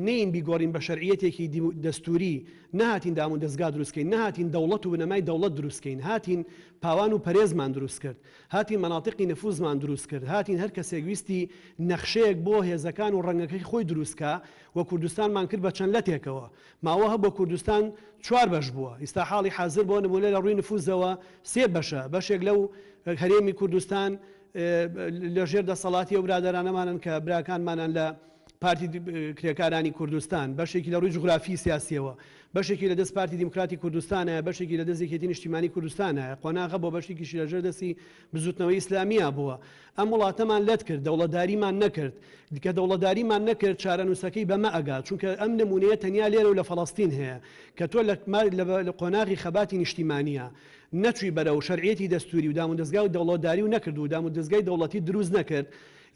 نەیین بیگۆڕین بە شەرعیەتێکی دەستووری، نەهاتین دامودەزگا دروست کەین، نەهاتین دەوڵەت و بنەمای دەوڵەت دروست کەین، هاتین پاوان و پەرێزمان دروست کرد، هاتین مەناتیقی نفوزمان دروست کرد، هاتین هەر کەسێک ویستی نەخشەیەک بۆ هێزەکان و ڕەنگەکەی خۆی دروست کا و کوردستانمان کرد بە چەند لەتێکەوە. ماوە هەبووە کوردستان چوار بەش بووە، ئیستا حاڵی حازر بۆ نموونە لە ڕووی نفوزەوە سێ بەشە، بەشێک لەو هەرێمی کوردستان لە ژێر دەسەڵاتی ئەو برادەرانەمانن کە براکانمانن لە پارتی کرێکارانی کوردستان، بەشێکی لە ڕووی جوغرافی سیاسیەوە، بەشێکی لە دەست پارتی دیموکراتی کوردستانە، بەشێکی لە دەست یەکێتی نیشتیمانی کوردستانە، قۆناغە بۆ بەشێکیشی لە ژێر دەستی بزوتنەوەی ئیسلامییا بووە. ئەم وڵاتەمان لەت کرد، دەوڵەتداریمان نەکرد. کە دەوڵەتداریمان نەکرد، چارەنووسەکەی بەمە ئەگا. چونکە ئەم نموونەیە تەنیا لێرە و لە فەڵەستین هەیە کە تۆ لە قۆناغی خەباتی نیشتیمانییا نەچووی بەرەو شەرعیەتی دەستووری و دامودەزگا و دەوڵەتداری و نەکرد و دامودەزگای دەوڵەتیت دروست نەکرد،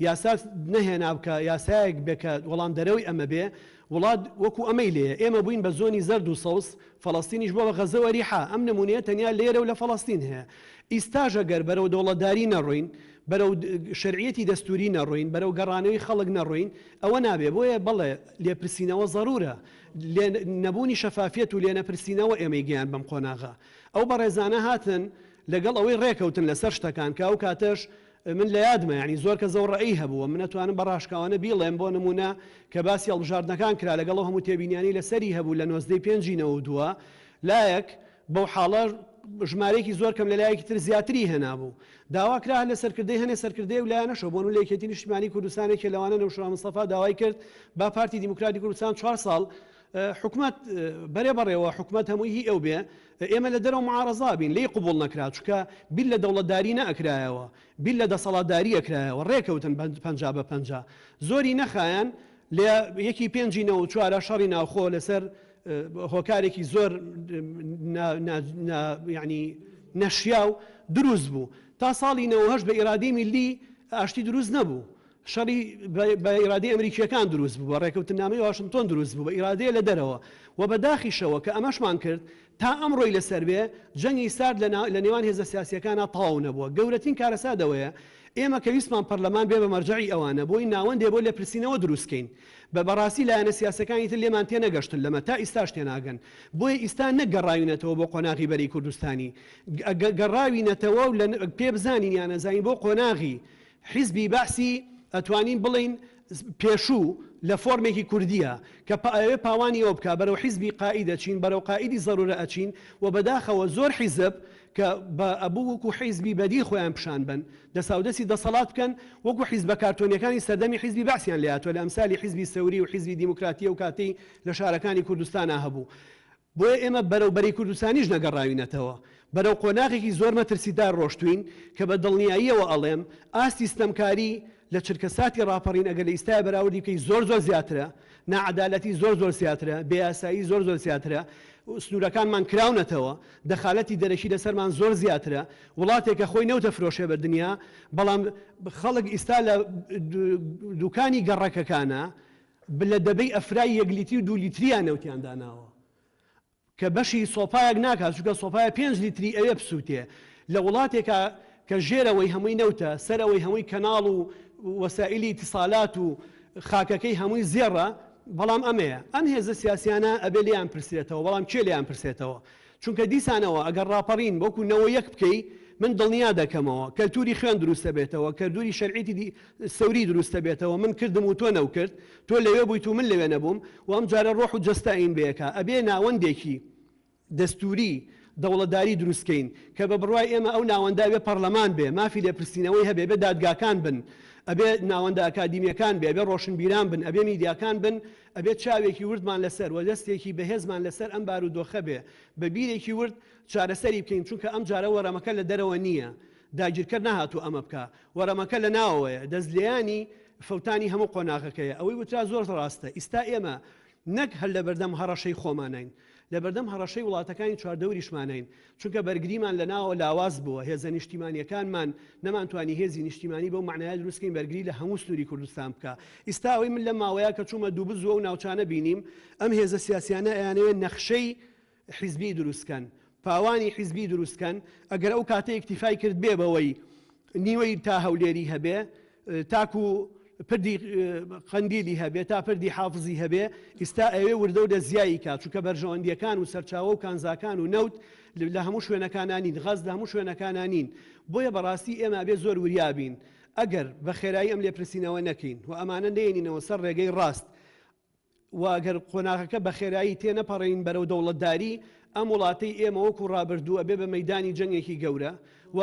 یاسات نەهێنا کە یاسایەک بێ کە وەڵامدەرەوەی ئەمە بێ، وڵات وەکو ئەمەی لێیە، ئێمە بووین بە زۆنی زەرد و سەوز، فەڵەستینیش بووە بە غەزە و ئەریحا، ئەم نموونەیە تەنیا لێرە و لە فەڵەستین هەیە. ئیستاش ئەگەر بەرەو دەوڵەتداری نەڕۆین، بەرەو شەرعیەتی دەستووری نەڕۆین، بەرەو گەڕانەوەی خەڵک نەڕۆین، ئەوە نابێ. بۆیە بەڵێ لێپرسینەوە زەروورە. لێ نەبوونی شەفافیەت و لێنەپرسینەوە ئێمەی گەیاند بەم قۆناغە. ئەو بەڕێزانە هاتن لەگەڵ ئەوەی ڕێکەوتن لەسەر شتەکان کە ئەو کاتەش من لە یادمە یانی زۆر کەس ئەو ڕەئی هەبوو من ئەتوانم بە ڕاشکاوانە بیڵێم بۆ نموونە کە باسی هەڵبژاردنەکان کرا لەگەڵ ئەو هەموو تێبینیانەی لەسەری هەبوو لە نۆزدەی پێنجی نەوەودووە لایەک بەو حاڵە ژمارەیەکی زۆر کەم لە لایەکی تر زیاتری هێنابوو داوا کرا هەر لە سەرکردەی هەنێ سەرکردەی و لایەنەشەوە بۆ نموونە لە یەکێتی نیشتیمانی کوردستان یەکێ لەوانە نەوشیروان مستەفا داوای کرد با پارتی دیموکراتی کوردستان چوار ساڵ حکومەت بەرێ بەڕێوە حکومەت هەمووی هی ئەو بێ ئێمە لە دەرەوە معارەزا بین لێی قبوڵ نەکرا چونکە بیر لە دەوڵەتداری نەئەکرایەوە بیر لە دەسەڵاتداری ئەکرایەوە ڕێکەوتن 50 بە 50 زۆری نەخایان لە یەکی پێنجی نەوە چوارە شەڕی ناوخۆ لەسەر هۆکارێکی زۆر یعنی نەشیاو دروست بوو تا ساڵی 98 بە ئیرادەی میللی ئاشتی دروست نەبوو. شەڕی بە ئیرادەی ئەمریکییەکان دروست بوو، بە ڕێکەوتننامەی واشنتۆن دروست بوو، بە ئیرادەیە لە دەرەوە و بە داخیشەوە کە ئەمەشمان کرد تا ئەمڕۆی لەسەر بێ جەنگی سارد لە نێوان هێزە سیاسییەکانا تەواو نەبووە. گەورەترین کارەسات ئەوەیە ئێمە کە ویستمان پەرلەمان بێ بە مەرجەعی ئەوانە بۆی ناوەندێ بۆ لێپرسینەوە دروست کەین بە بەڕاستی لایەنە سیاسەکانی تر لێمان تێنەگەشتن لەمە تا ئیستاش تێناگەن بۆیە ئیستا نەک گەڕاوینەتەوە بۆ قۆناغی بەرەی کوردستانی گەڕاوینەتەوە و پێ بزانین یان نەزانین بۆ قۆناغی حیزبی بەعسی ئەتوانین بڵێین پێشوو لە فۆرمێکی کوردیە کە ئەیەوێ پاوانی ئەوە بکا بەرەو حیزبی قائید ئەچین بەرەو قائیدی زەرورە ئەچین و بەداخەوە زۆر حیزب کە بە ئەبوو وەکو حیزبی بەدیل خۆیان پیشان بەن دەساودەسی دەسەڵات بکەن وەکو حیزبە کارتۆنیەکانی سەردەمی حیزبی بەعسیان لێهاتوە لە ئەمسالی حیزبی سەوری و حیزبی دیموکراتی ئەو کاتەی لە شارەکانی کوردستانا هەبوو بۆیە ئێمە بەرەو بەرەی کوردستانیش نەگەڕاوینەتەوە، بەرەو قۆناغێکی زۆر مەترسیدار ڕۆشتوین کە بە دڵنیاییەوە ئەڵێم ئاستی ستەمکاری لە چرکەساتی ڕاپەڕین ئەگەر لە ئیستایا بەراوردی بکەی زۆر زۆر زیاترە، ناعەدالەتی زۆر زۆر زیاترە، بێیاسایی زۆر زۆر زیاترە، سنوورەکانمان کراونەتەوە، دەخالەتی دەرەکی لەسەرمان زۆر زیاترە، وڵاتێکە خۆی نەوت ئەفرۆشێ بە دنیا، بەڵام خەڵک ئیستا لە دوکانی گەڕەکەکانا لە دەبەی ئەفرای یەک لیتری و دوو لیتریان نەوتیان داناوە کە بەشی سۆپایەک ناکات چونکە سۆپایە پێنج لیتری ئەوێ بسووتێ لە وڵاتێکا کە ژێرەوەی هەمووی نەوتە سەرەوەی هەمووی کەناڵ و وەسائیلی ئیتیسالات و خاکەکەی هەمووی زێڕە بەڵام ئەمەیە ئەم هێزە سیاسیانە ئەبێ لێیان پرسرێتەوە بەڵام کێ لێیان پرسێتەوە چونکە دیسانەوە ئەگەر ڕاپەڕین وەکو نەوە یەک بکەی من دڵنیا دەکەمەوە کەلتوری خوێن دروستەبێتەوە کەلتوری شەرعیتی سەوری دروستەبێتەوە من کردم و تۆ نەوکرد تۆ لەوێ بوویت و من لەوێ نەبووم و ئەم جارە ڕۆح و جەستە ئەین بەیەکا ئەبێ ناوەندێکی دەستوری دەوڵەتداری دروستکەین کە بە بڕوای ئێمە ئەو ناوەندە ئەبێ پەڕلەمان بێ مافی لێپرسینەوەی هەبێ ئەبێ دادگاکان بن ئەبێ ناوەندە ئەکادیمیەکان بێ ئەبێ ڕۆشنبیران بن ئەبێ میدیاکان بن ئەبێت چاوێکی وردمان لەسەر و دەستێکی بەهێزمان لەسەر ئەم بارودۆخە بێ، بە بیرێکی ورد چارەسەری بکەین، چونکە ئەمجارە وەرەمەکە لە دەرەوە نییە، داگیرکەر نەهاتووە ئەمە بکا، وەرەمەکە لە ناوەوەیە، دەستلێیانی فەوتانی هەموو قۆناغەکەیە، ئەوەی وترا زۆر ڕاستە، ئیستا ئێمە نەک هەر لەبەردەم هەڕەشەی خۆمانین، لەبەردەم هەڕەشەی وڵاتەکانی چواردەوریشمانین، چونکە بەرگریمان لە ناوەوە لاواز بووە، هێزە نیشتیمانییەکانمان نەمانتوانی هێزی نیشتیمانی بەو مەعنایە دروست کەین بەرگری لە هەموو سنووری کوردستان بکا. ئیستا ئەوەی من لەم ماوەیە کە چوومە دووبز و ئەو ناوچانە بینیم، ئەم هێزە سیاسیانە ئەیانەوێ نەخشەی حیزبی دروست کەن، پاوانی حیزبی دروست کەن، ئەگەر ئەو کاتە ئیکتیفای کرد بێ بەوەی نیوەی تا هەولێری هەبێ، تاکو پردی قەندیلی هەبێ تا پردی حافزی هەبێ ئیستا ئەوێ وردە وردە زیایی کا چونکە بەرژەوەندیەکان و سەرچاوە و کانزاکان و نەوت لە هەموو شوێنەکانا نین غاز لە هەموو شوێنەکانا نین بۆیە بەڕاستی ئێمە ئەبێ زۆر وریا بین ئەگەر بە خێرایی ئەم لێپرسینەوە نەکەین و ئەمانە نەیەنینەوە سەر ڕێگەی ڕاست و ئەگەر قۆناغەکە بە خێرایی تێنەپەڕێنین بەرەو دەوڵەتداری، ئەم وڵاتەی ئێمە وەکو ڕابردوو ئەبێ بە مەیدانی جەنگێکی گەورە و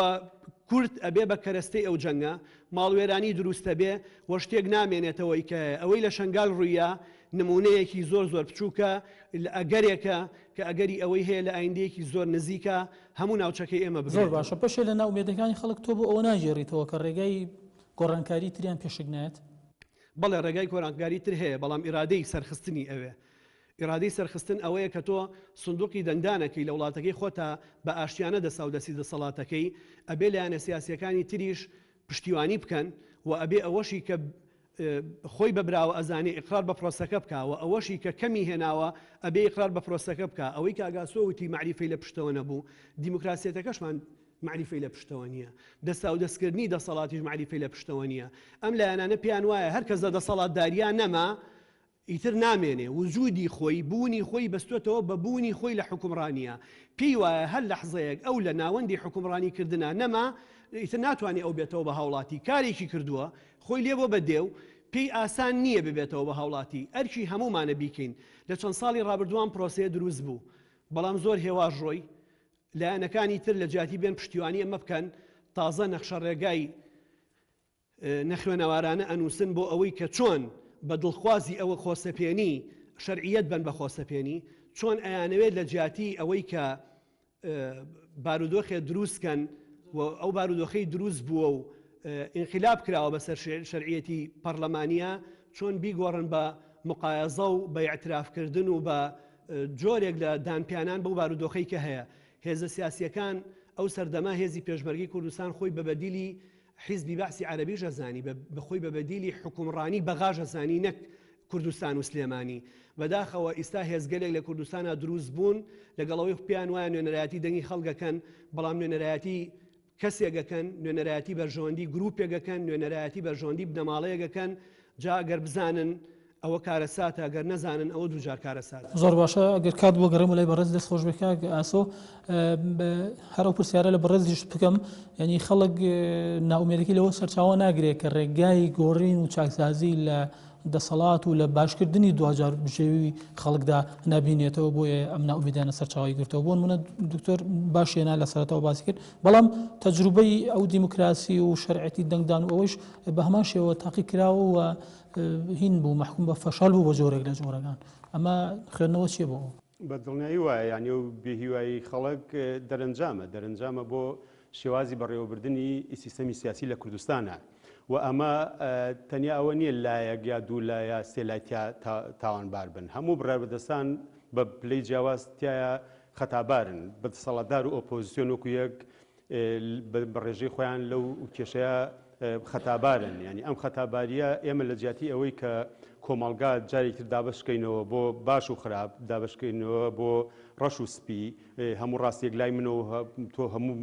کورد ئەبێ بە کەرەستەی ئەو جەنگە، ماڵوێرانی دروستەبێ و شتێک نامێنێتەوەی کە هەیە. ئەوەی لە شەنگال ڕوویا نموونەیەکی زۆر زۆر بچووکە، ئەگەرێکە کە ئەگەری ئەوەی هەیە لە ئایندەیەکی زۆر نزیکا هەموو ناوچەکەی ئێمە زۆر بگرێتەوە. باشە بەشێ لە نائومێدەکانی خەڵک تۆ بۆ ئەوە ناگێڕیتەوە کە ڕێگای گۆڕانکاری تریان پێشک نایەت؟ بەڵێ ڕێگای گۆرانکاری تر هەیە بەڵام ئیرادەی سەرخستنی ئەوێ. ئیرادەی سەرخستن ئەوەیە کە تۆ سندوقی دەنگدانەکەی لە وڵاتەکەی خۆتا بە ئاشتیانە دەساودەستی دەسەڵاتەکەی ئەبێ لایەنە سیاسیەکانی تریش پشتیوانی بکەن و ئەبێ ئەوەشی کە خۆی بە براوە ئەزانێ ئیقرار بە پرۆسەکە بکا و ئەوەشی کە کەمی هێناوە ئەبێ ئیقرار بە پرۆسەکە بکا ئەوەی کاک ئاسۆ وتی مەعریفەی لە پشتەوە نەبوو دیموکراسیەتەکەشمان مەعریفەی لە پشتەوە نییە، دەستاودەستکردنی دەسەڵاتیش مەعریفەی لە پشتەوە نییە. ئەم لایەنانە پێیان وایە هەر کەس لە دەسەڵاتداریا نەما، ئیتر نامێنێ، وجودی خۆی، بوونی خۆی بەستۆتەوە بە بوونی خۆی لە حوکمڕانیا. پێی وایە هەر لەحزەیەک ئەو لە ناوەندی حوکمڕانی کردنا نەما، ئیتر ناتوانێ ئەو بێتەوە بە هاوڵاتی. کارێکی کردووە، خۆی لێ بۆ بە دێو، پێی ئاسان نییە ببێتەوە بە هاوڵاتی. ئەرکی هەموومانە بیکەین. لە چەند ساڵی ڕابردوو ئەم پرۆسەیە دروست بوو. بەڵام زۆر هێواش ڕۆی. لایەنەکانی تر لە جیاتی بێن پشتیوانی ئەمە بکەن، تازە نەخشەڕێگای نەخوێنەوارانە ئەنووسن بۆ ئەوەی کە چۆن بە دڵخوازی ئەوە خۆسەپێنی شەرعیەت بەن بە خۆسەپێنی، چۆن ئەیانەوێت لە جیاتی ئەوەی کە بارودۆخێ دروست کەن و ئەو بارودۆخەی دروست بووە و ئینقلاب کراوە بەسەر شەرعیەتی پەڕلەمانیە چۆن بیگۆڕن بە مقایەزە و بە ئیعترافکردن و بە جۆرێک لە دانپیانان بەو بارودۆخەی کە هەیە. هێزە سیاسییەکان ئەو سەردەمە هێزی پێشمەرگەی کوردستان خۆی بە بەدیلی. حیزبی بەعسی عەرەبیش ئەزانی بە خۆی بە بەدیلی حوکمڕانی بەغاش ئەزانی نەک کوردستان و سلێمانی. بەداخەوە ئیستا هێزگەلێک لە کوردستانا دروست بوون لەگەڵ ئەوەی پێیان وایە نوێنەرایەتی دەنگی خەڵک ئەکەن بەڵام نوێنەرایەتی کەسێک ئەکەن، نوێنەرایەتی بەرژەوەندی گروپێک ئەکەن، نوێنەرایەتی بەرژەوەندی بنەماڵەیەک ئەکەن، جا گەر بزانن ئەوە کارەساتە، گەر نەزانن ئەوە دووجار کارەساتە. زۆر باشە ئەگەر کات بۆ گەڕێمەوە لای بەڕێز دەست خۆش بێ کاک ئاسۆ هەر ئەو پرسیارە لە بەڕێزیش بکەم یعنی خەڵک نائومێدەکەی لەوە سەرچاوە ناگرێ کە ڕێگای گۆڕین و چاکسازی لە دەسەڵات و لە باشکردنی دواجار بژێوی خەڵکدا نابینێتەوە بۆیە ئەم نائومێدیانە سەرچاوەی گرتەوە بۆ نمونە دکتۆر باشێنا لە سەرەتاوە باسی کرد بەڵام تەجروبەی ئەو دیموکراسی و شەرعەتی دەنگدان و ئەوەیش بە هەمان شێوە تاقی کراوە و هین بوو مەحکوم بە فەشەل بوو بە جۆرێک لە جۆرەکان ئەمە خوێندنەوە چییە بۆ ئەو؟ بە دڵنیایی وایە یانی ئەو بێهیوایی خەڵک دەرەنجامە دەرەنجامە بۆ شێوازی بەڕێوەبردنی سیستەمی سیاسی لە کوردستانە و ئەمە تەنیا ئەوە نییە لایەک یا دوو لا یا سێ لای تیا تاوانبار بن هەموو بڕیاربەدەستان بە پلەی جیاواز تیایا خەتابارن بە دەسەڵاتدار و ئۆپۆزیسیۆن وەکو یەک بە ڕێژەی خۆیان لەو کێشەیە خەتابارن یانی ئەم خەتاباریە ئێمە لە جیاتی ئەوەی کە کۆمەڵگا جارێکی تر دابەشکەینەوە بۆ باش و خراپ دابەشکەینەوە بۆ ڕەش و سپی هەموو ڕاستیەک لای من و تۆ هەموو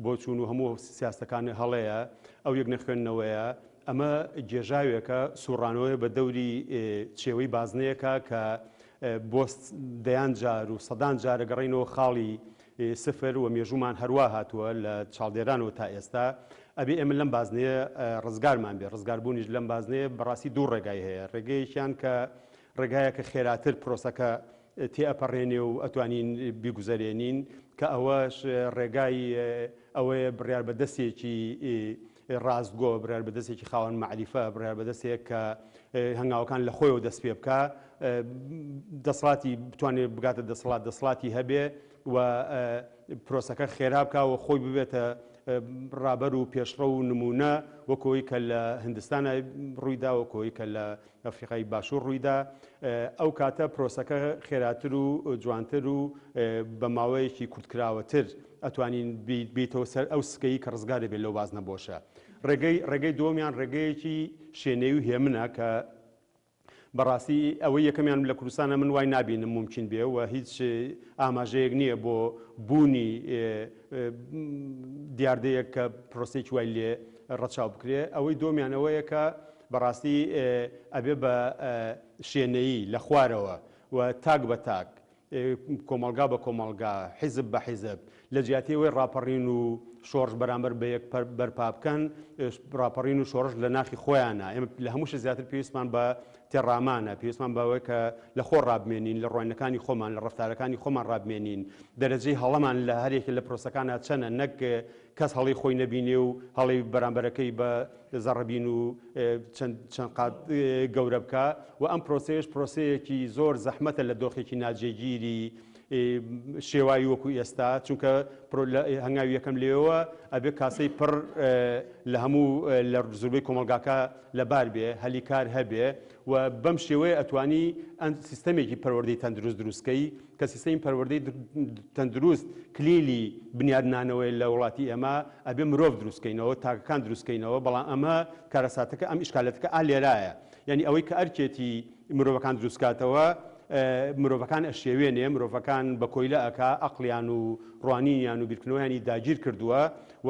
بۆچوون و هەموو سیاستەکان هەڵەیە ئەو یەک نەخوێندنەوەیە ئەمە گێژاوێکە سوڕانەوەیە بە دەوری چێوەی بازنەیەکە کە بۆ دەیان جار و سەدان جارە گەڕینەوە خاڵی سفر و مێژوومان هەروا هاتووە لە چاڵدێرانەوە تا ئێستا، ئەبێ ئێمە لەم بازنەیە ڕزگارمان بێ، ڕزگاربوونیش لەم بازنەیە بەڕاستی دوو ڕێگای هەیە، ڕێگەیەکیان کە ڕێگایەکە خێراتر پرۆسەکە تێئەپەڕێنێ و ئەتوانین بیگوزەرێنین کە ئەوەش ڕێگای ئەوەیە بڕیاربەدەستێکی ڕاستگۆ، بڕیاربەدەستێکی خاوەن مەعریفە، بڕیاربەدەستێک کە هەنگاوەکان لە خۆیەوە دەست پێ بکا، دەسەڵاتی بتوانێت بگاتە دەسەڵات، دەسەڵاتی هەبێ و پرۆسەکە خێرا بکا و خۆی ببێتە ڕابەر و پێشڕەو و نموونە وەک ئەوەی کە لە هندستانە ڕوویدا، وەک ئەوەی کە لە ئەفریقای باشوور ڕوویدا، ئەو کاتە پرۆسەکە خێراتر و جوانتر و بە ماوەیەکی کورتکراوەتر ئەتوانین بیتەوە سەر ئەو سکەی کە ڕزگار دەبێت لەو بازنە بۆشە. ڕێگەی ڕێگەی دووەمیان ڕێگەیەکی شێنەی و هێمنە کە بەڕاستی ئەوەی یەکەمیان لە کوردستانە من وای نابینم مومکین بێ و هیچ ئاماژەیەک نییە بۆ بوونی دیاردەیەک کە پرۆسەیەکی وای لێ ڕەچاو بکرێ. ئەوەی دووەمیان ئەوەیە کە بەڕاستی ئەبێ بە شێنەیی لە خوارەوە و تاک بە تاک، کۆمەڵگا بە کۆمەڵگا، حیزب بە حیزب، لە جیاتی ئەوەی ڕاپەڕین و شۆڕش بەرامبەر بە یەک بەرپا بکەن، ڕاپەڕین و شۆڕش لە ناخی خۆیانە. ئێمە لە هەموو شت زیاتر پێویستمان بە تێڕامانە، پێویستمان بەوەیە کە لە خۆ ڕابمێنین، لە ڕوانینەکانی خۆمان، لە ڕەفتارەکانی خۆمان ڕابمێنین، دەرەجەی هەڵەمان لە هەر یەکێ لە پرۆسەکانا چەنە، نەک کەس هەڵەی خۆی نەبینێ و هەڵەی بەرامبەرەکەی بە زەڕەبین و چەند چەند قات گەورە بکا و ئەم پرۆسەیەش پرۆسەیەکی زۆر زەحمەتە لە دۆخێکی ناجێگیری شێواوی وەکو ئێستا چونکە هەنگاوی یەکەم لێوە ئەبێ کاسەی پڕ لە هەموو لە زوربەی کۆمەڵگاکە لەبار بێ هەلی کار هەبێ و بەم شێوەیە ئەتوانی ئەن سیستەمێکی پەروەردەی تەندروست دروستکەی کە سیستەمی پەروەردەی تەندروست کلیلی بنیادنانەوەی لە وڵاتی ئێمە ئەبێ مرۆڤ دروستکەینەوە تاکەکان دروستکەینەوە بەڵام ئەمە کارەساتەکە ئەم ئیشکالەتەکە ئا لێرایە یعنی ئەوەی کە ئەرکێتی مرۆڤەکان دروستکاتەوە مرۆڤەکان ئەشێوێنێ مرۆڤەکان بە کۆیلە ئەکا ئەقڵیان و ڕوانینیان و بیرکردنەوەیانی داگیر کردووە و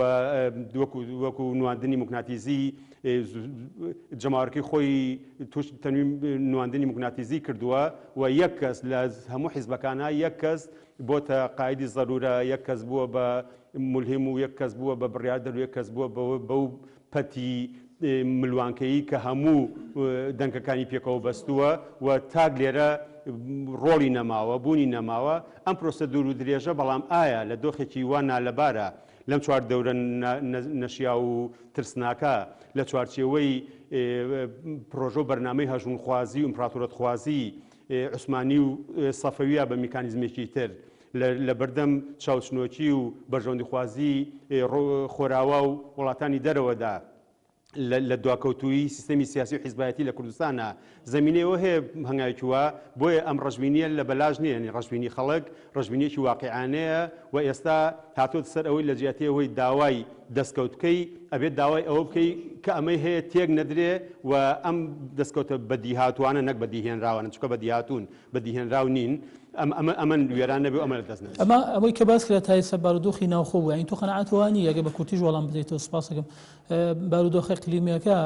وەکو وەکو نواندنی موگناتیزی جەماوەرەکەی خۆی توش تەنوی نواندنی موگناتیزی کردووە و یەک کەس لە هەموو حیزبەکانە یەک کەس بۆتە قایدی زەرورە یەک کەس بووە بە ملهم و یەک کەس بووە بە بڕیاردەر و یەک کەس بووە بەو پەتی ملوانکەیی کە هەموو دەنکەکانی پێکەوە بەستووە و تاک لێرە ڕۆڵی نەماوە بوونی نەماوە ئەم پرۆسە دوور و درێژە بەڵام ئایا لە دۆخێکی وا نالەبارە لەم چواردەورە نەشیاو و ترسناکە لە چوارچێوەی پرۆژە و بەرنامەی هەژموونخوازی و ئیمپراتۆرەتخوازی عوسمانی و سەفەویە بە میکانیزمێکی تر لە بەردەم چاوچنۆکی و بەرژەوەندیخوازی خۆراوا و وڵاتانی دەرەوەدا. لە دواکەوتوویی سیستەمی سیاسی و حیزبایەتی لە کوردستانا زەمینەی ئەوە هەیە هەنگاوێکی وا، بۆیە ئەم ڕەشبینییە لە بەلاش نییە، یانی ڕەشبینی خەڵک ڕەشبینییەکی واقیعانەیە و ئێستا هاتۆتە سەر ئەوەی لە جیاتی ئەوەی داوای دەستکەوت بکەی ئەبێت داوای ئەوە بکەی کە ئەمەی هەیە تێک نەدرێ و ئەم دەستکەوتە بەدیهاتووانە نەک بەدیهێنراوانە چونکە بەدیهاتوون بەدیهێنراو نین ئەم ئەمە ئەمەن وێران نەبێ و ئەمە لە دەست نەچێ. ئەمە ئەوەی کە باس کرا تا ئێستا بارودۆخی ناوخۆ بوو یانی تۆ قەناعەت وا نییە ئەگەر بە کورتیش وەڵام بدەیتەوە سوپاسەکەم بارودۆخە ئیقلیمیەکە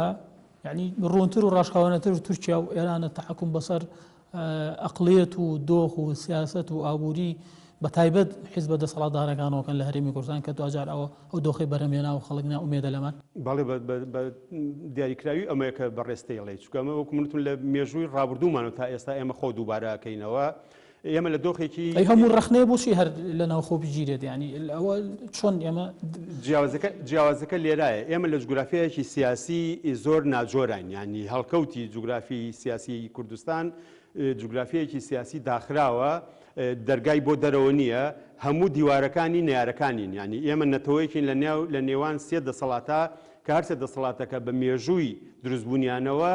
یعنی ڕوونتر و ڕاشکاوانەتر تورکیا و ئێرانە تەحەکوم بەسەر ئەقلیەت و دۆخ و سیاست و ئابووری بە تایبەت حیزبە دەسەڵاتدارەکانەوەکەن لە هەرێمی کوردستان کە دواجار ئەوە ئەو دۆخی بەرهەمهێنا و خەڵک نائومێدە لەمان. بەڵێ بە دیاریکراوی ئەمەیە کە بەڕێز تێیڵێی چونکە ئەمە وەکو من وتم لە مێژووی ڕابردوومان و تا ئێستا ئێمە خۆ دووبارە ئەکەینەوە ئێمە لە دۆخێکی ئەی هەموو ڕەخنەیە بۆچی هەر لە ناوخۆ بگیرێت یانی ئەوە چۆن ئێمە جیاوازەکە جیاوازەکە لێرایە ئێمە لە جوگرافیایەکی سیاسی زۆر ناجۆراین یانی هەڵکەوتی جوگرافی سیاسی کوردستان جوگرافیایەکی سیاسی داخراوە دەرگای بۆ دەرەوە نییە هەموو دیوارەکانی نەیارەکانین یانی ئێمە نەتەوەیەکین لە نێو لە نێوان سێ دەسەڵاتە کە هەرسێ دەسەڵاتەکە بە مێژووی دروستبوونیانەوە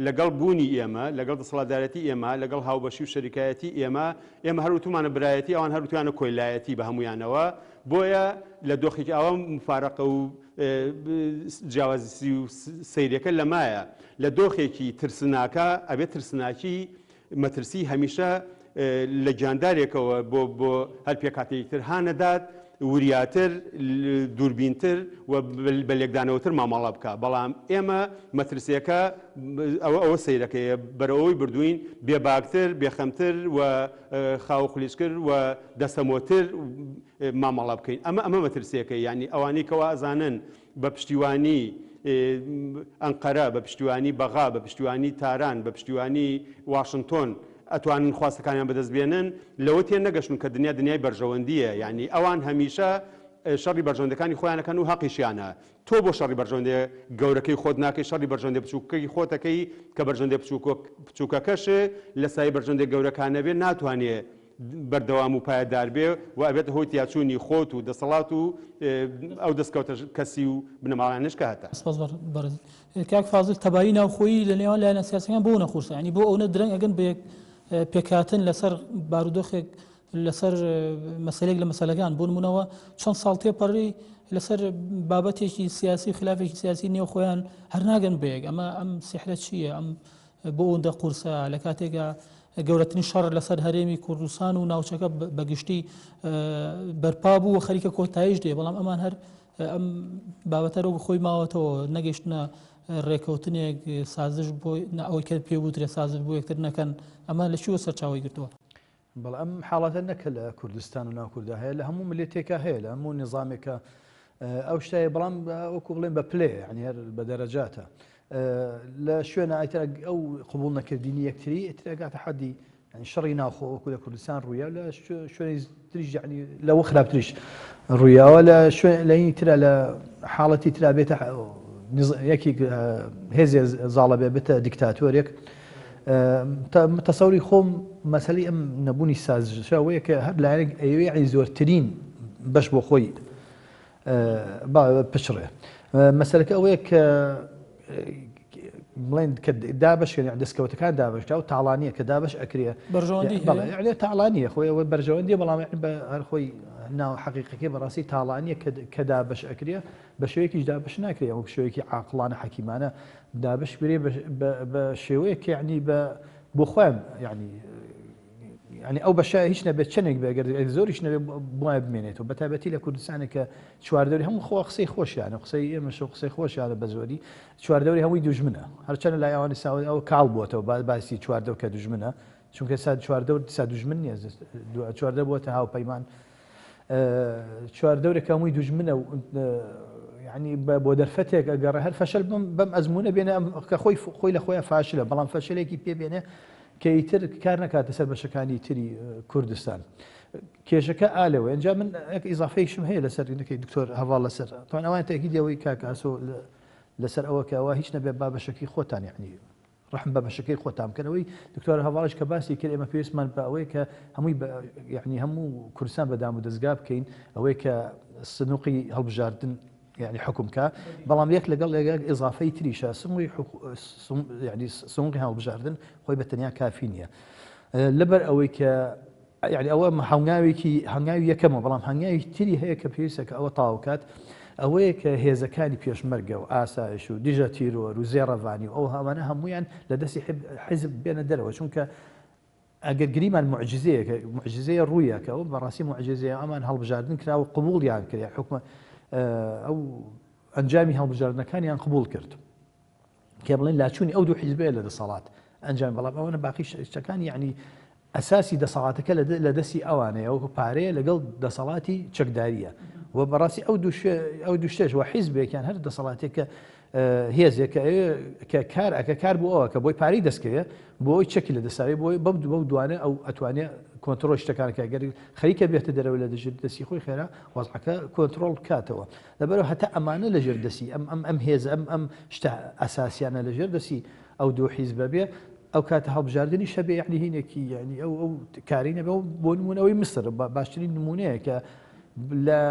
لەگەڵ بوونی ئێمە، لەگەڵ دەسەڵاتدارێتی ئێمە، لەگەڵ هاوبەشی و شەریکایەتی ئێمە، ئێمە هەر وتومانە برایەتی، ئەوان هەر وتویانە کۆیلایەتی بە هەموویانەوە، بۆیە لە دۆخێکی ئاوا موفارەقە و جیاوازی و سەیرەکە لەمایە، لە دۆخێکی ترسناکا ئەبێ ترسناکی مەترسی هەمیشە لە گیاندارێکەوە بۆ بۆ هەر پێکهاتەیەکی تر هانەدات وریاتر، دووربینتر و بە لێکدانەوەتر مامەڵە بکا، بەڵام ئێمە مەترسییەکە ئەوە ئەوە سەیرەکەیە بەرەو ئەوەی بردووین بێباکتر، بێخەمتر و خاووخلیچکر و دەستەمۆتر مامەڵە بکەین. ئەمە ئەمە مەترسییەکەی، یانی ئەوانەی کەوا ئەزانن بە پشتیوانی ئەنقەرە، بە پشتیوانی بەغا، بە پشتیوانی تاران، بە پشتیوانی واشنتۆن ئەتوانن خواستەکانیان بەدەست بێنن، لەوە تێ نەگەشتون کە دنیا دنیای بەرژەوەندییە، یانی ئەوان هەمیشە شەڕی بەرژەوەندەکانی خۆیان ئەکەن و هەقیشیانە. تۆ بۆ شەڕی بەرژەوەندیە گەورەکەی خۆت ناکەی، شەڕی بەرژەوەندیە بچووکەکەی خۆت ئەکەی، کە بەرژەوەندیە بچووکەکەش لە سایەی بەرژەوەندیە گەورەکە نەبێ ناتوانێ بەردەوام و پایەدار بێ و ئەبێتە هۆی تیاچوونی خۆت و دەسەڵات و ئەو دەستکەوتە کەسی و بنەماڵانەش کە هەتە. سپاس بەڕێزت کاک فازل. تەبایی ناوخۆیی لە نێوان لایەنە سیاسیەکان بۆ نەقورسە یانی بۆ ئەونە درەنگ ئەگەن بە یەک پێکهاتن لەسەر بارودۆخێک لەسەر مەسەلێک لە مەسەلەکان بۆ نمونەوە چەند ساڵ تێپەڕی لەسەر بابەتێکی سیاسی و خلافێکی سیاسی نێو خۆیان هەر ناگەن بە یەک ئەمە ئەم سیحرە چییە ئەم بۆ ئەوەندە قورسە لە کاتێکا گەورەترین شەڕ لەسەر هەرێمی کوردستان و ناوچەکە بەگشتی بەرپا بوو و خەریکە کۆتاییش دێ بەڵام ئەمان هەر ئەم بابەتە رۆگ خۆی ماوەتەوە نەگەیشتنە ڕێکەوتنێک سازش بۆ ئەوەی کە پێ وترێ سازش بۆ یەکتر نەکەن ئەمە لە چیوە سەرچاوەی گرتووە؟ بەڵێ ئەم حاڵەتە نەک لە کوردستان و ناو کوردا هەیە لە هەموو ملێتێکا هەیە لە هەموو نیزامێکا ئەو شتەیە بەڵام وەکو بڵێن بە پلەیە یعنی هەر بە دەرەجاتە لە شوێنە ئیتر ئەو قبوڵ نەکردنی یەکتری ئیتر ئەگاتە حەدی یعنی شەڕی ناوخۆ وەکو لە کوردستان ڕوویا لە شوێنی تریش یعنی لەوە خراپتریش ڕوویاوە لە شوێن لە هینی ترا لە حاڵەتی ترا بێتە یەکێک هێزێ زاڵە بێ بێتە دیکتاتۆرێک تەسەوری خۆم مەسەلەی ئەم نەبوونی سازشە ئەوەیە کە هەر لایەنێک ئەیەوێ یەعنی زۆرترین بەش بۆ خۆی پچڕێ مەسەلەکە ئەوەیە کە بڵێن کە دابەشکرێن یعنی دەستکەوتەکان دابەشکرا و تاڵانیە کە دابەش ئەکرێ بەرژەوەندی بەڵێ یعنی تاڵانیە خۆی ئەوە بەرژەوەندی بەڵام یعنی بە هەر خۆی ناو حەقیقەکەی بەڕاستی تاڵانیە کە دابەش ئەکرێ بە شێوەیەکیش دابەش ناکرێ وەک شێوەیەکی عاقڵانە حەکیمانە دابەش برێ بە شێوەیەک کە یعنی بە بۆ خۆیان یعنی یعنی ئەو بەشە هیچ نەبێت چەندێک بێ گەر زۆریش نەبێ بۆیان بمێنێتەوە بە تایبەتی لە کوردستانێک کە چواردەوری هەموو خۆ قسەی خۆشیانە قسەی ئێمەش و قسەی خۆشیانە بە زۆری چواردەوری هەمووی دوژمنە هەرچەنە لای ئەوانی ساوە ئەو کاڵ بووەتەوە باسی چواردەور کە دوژمنە چونکە سا چواردەور سا دوژمن نییە چواردە بووەتە هاوپەیمان چواردەورێک هەمووی دوژمنە و یعنی بۆ دەرفەتێک ئەگەڕێ هەر فەشەل بەم ئەزمونە بێنە کە خۆی خۆی لە خۆیان فاشلە بەڵام فەشلێکی پێ بێنێ کە ئیتر کار نەکاتە سەر بەشەکانی تری کوردستان. کێشەکە ئالەوە ئەنجا من یەک ئیزافەیشم هەیە لەسەر نەکەی دکتۆر هەواڵ لەسەر تۆن ئەوان تاکیدی ئەوەی کاک ئاسۆ لەسەر ئەوە کە ئەوە هیچ نەبێ با بەشەکەی خۆتان یعنی ڕەحم بە بەشەکەی خۆتان بکەن ئەوەی دکتۆر هەواڵش کە باسی کرد ئێمە پێویستمان بە ئەوەی کە هەمووی یعنی هەموو کوردستان بە دام و دەزگا بکەین ئەوەی کە سنوقی هەڵبژاردن. یعنی حکوم کا بەڵام یەک لەگەڵ یەک ئیزافەی تریشە سموی یعنی سنووری هەڵبژاردن خۆی بە تەنیا کافی نییە لەبەر ئەوەی کە یعنی ئەوە هەنگاوێکی هەنگاوی یەکەمە بەڵام هەنگاوی تری هەیە کە پێویستە کە ئەوە تاوکات ئەوەیە کە هێزەکانی پێشمەرگە و ئاسایش و دژە تیرۆر و زێڕەڤانی و ئەو هەمانە هەمویان لە دەستی حیزب بێنە دەرەوە چونکە ئەگەر گریمان موعجیزەیەکە، موعجیزەیە ڕوویە کە ئەوە بەڕاستی موعجیزەیە، ئەمان هەڵبژاردن کرا و قبوڵیان کرد، یان حوکمە ئەو ئەنجامی هەڵبژاردنەکانیان قبوڵ کرد. کە بڵێن لاچوونی ئەو دوو حیزبەیە لە دەسەڵات ئەنجام بەڵام ئەوەنە باقی شتەکان یعنی ئەساسی دەسەڵاتەکە لە دەستی ئەوانەیە وەکو پارەیە لەگەڵ دەسەڵاتی چەکداریە و بەڕاستی ئەو دوو ئەو دوو شتێش وە حیزبێکیان هەر دەسەڵاتێک کە هێزێک کە ئەوێ کە کار ئەکە کار بۆ ئەوە کە بۆی پارەی دەستکەوێ بۆ ئەوی چەکی لە دەساوێ بۆی بەم دوو بەو دوانە ئەو ئەتوانێ کۆنترۆڵ شتەکان کە گەر خەریکە بێتە دەرەوە لە دژ دەستی خۆی خێرا وەزعەکە کۆنترۆڵ بکاتەوە لەبەرەوە هەتا ئەمانە لە ژێر دەستی ئەم ئەم ئەم هێز ئەم ئەم شتە ئەساسیانە لە ژێر دەستی ئەو دوو حیزبە بێ ئەو کاتە هەڵبژاردنیش هەبێ یعنی هینێکی یعنی ئەو ئەو کاری نەبێ بۆ نمونەوەی مسر باشترین نمونەیە کە لە